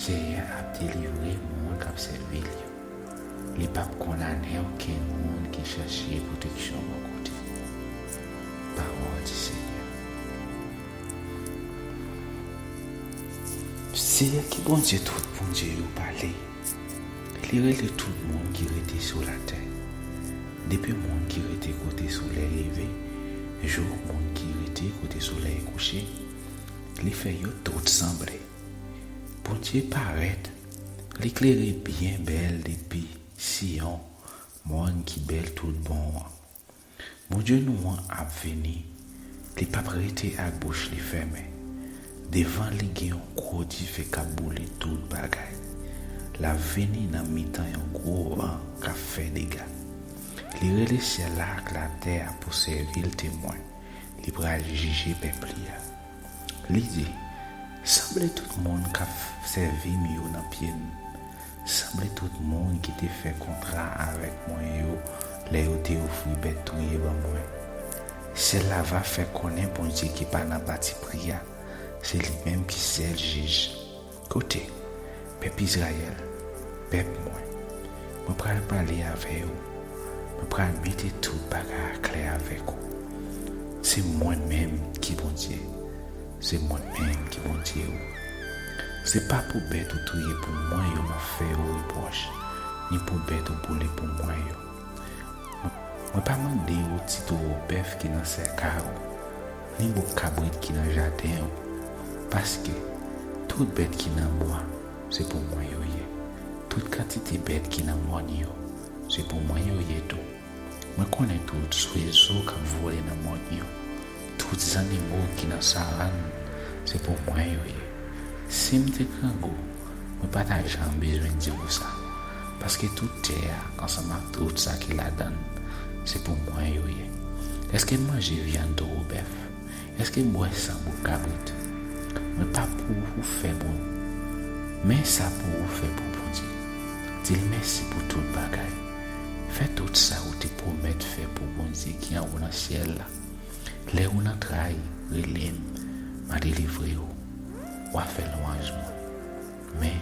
Seyè a ap delivre moun k ap sèvi l yo. Li p ap kondane okenn moun ki chache pwoteksyon bò kote. Pawòl di Senyè. Seyè ki Bondye tout Bondye yo pale. Li rele tout moun ki rete sou latè. Depi moun ki rete kote solèy leve, jouk moun ki rete kote solèy kouche, li fè yo tout sanble. Bondye parèt, li klere byen bèl depi Siyon, mòn ki bèl tout bon an. Bondye nou an ap vini, li p ap rete ak bouch li fèmen. Devan li gen yon gwo dife k ap boule tout bagay. L ap vini nan mitan yon gwo van k ap fè dega. Li rele syèl la ak latè a pou sèvi l temwen. Li pral jije pèp li a. Li di, sanble tout moun k ap sèvi m yo nan pye m. Sanble tout moun ki te fè kontra avèk mwen yo lè yo te ofri bèt touye ban mwen. Syèl la va fè konnen Bondye ki pa nan patipri a, se li menm ki sèl jij. Koute, pèp Izrayèl, pèp mwen, mwen pral pale avè w, mwen pral mete tout bagay aklè avèk ou. Se mwen menm ki Bondye, se mwen menm ki Bondye ou. Se pa pou bèt ou touye pou mwen yo m ap fè yo repwòch, ni pou bèt ou boule pou mwen yo. Mwen pa mande w ti towo bèf ki nan sèkay ou, ni bouk kabrit ki nan jaden w, paske tout bèt ki nan bwa, se pou mwen yo ye. Tout kantite bèt ki nan mòn yo, se pou mwen yo ye tou. Mwen konnen tout zwezo k ap vole nan mòn yo, tout zannimo ki nan savann, se pou mwen yo ye. Si m te grangou, mwen pa ta janm bezwen di w sa, paske tout tè a, ansanm ak tout sa ki ladan l, se pou mwen yo ye. Èske m manje vyann towo bèf? Èske m bwè san bouk kabrit? Mwen pa pou ou fè pou nou, men sa pou ou fè pou Bondye. Di l mèsi pou tout bagay. Fè tout sa ou te pwomèt fè pou Bondye ki anwo nan syèl la. Lè ou nan tray, rele m, m a delivre w. W a fè lwanj mwen. Men,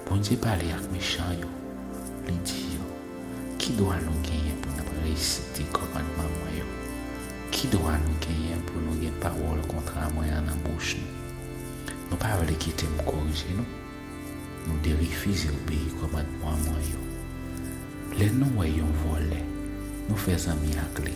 Bondye pale ak mechan yo. Li di yo, ki dwa nou genyen pou n ap resite kòmandman mwen yo? Ki dwa nou genyen pou nou gen pawòl kontra mwen an nan bouch nou? Nou pa vle kite m korije nou. Nou derefize obeyi kòmandman mwen yo. Lè nou wè yon vòlè, nou fè zanmi ak li.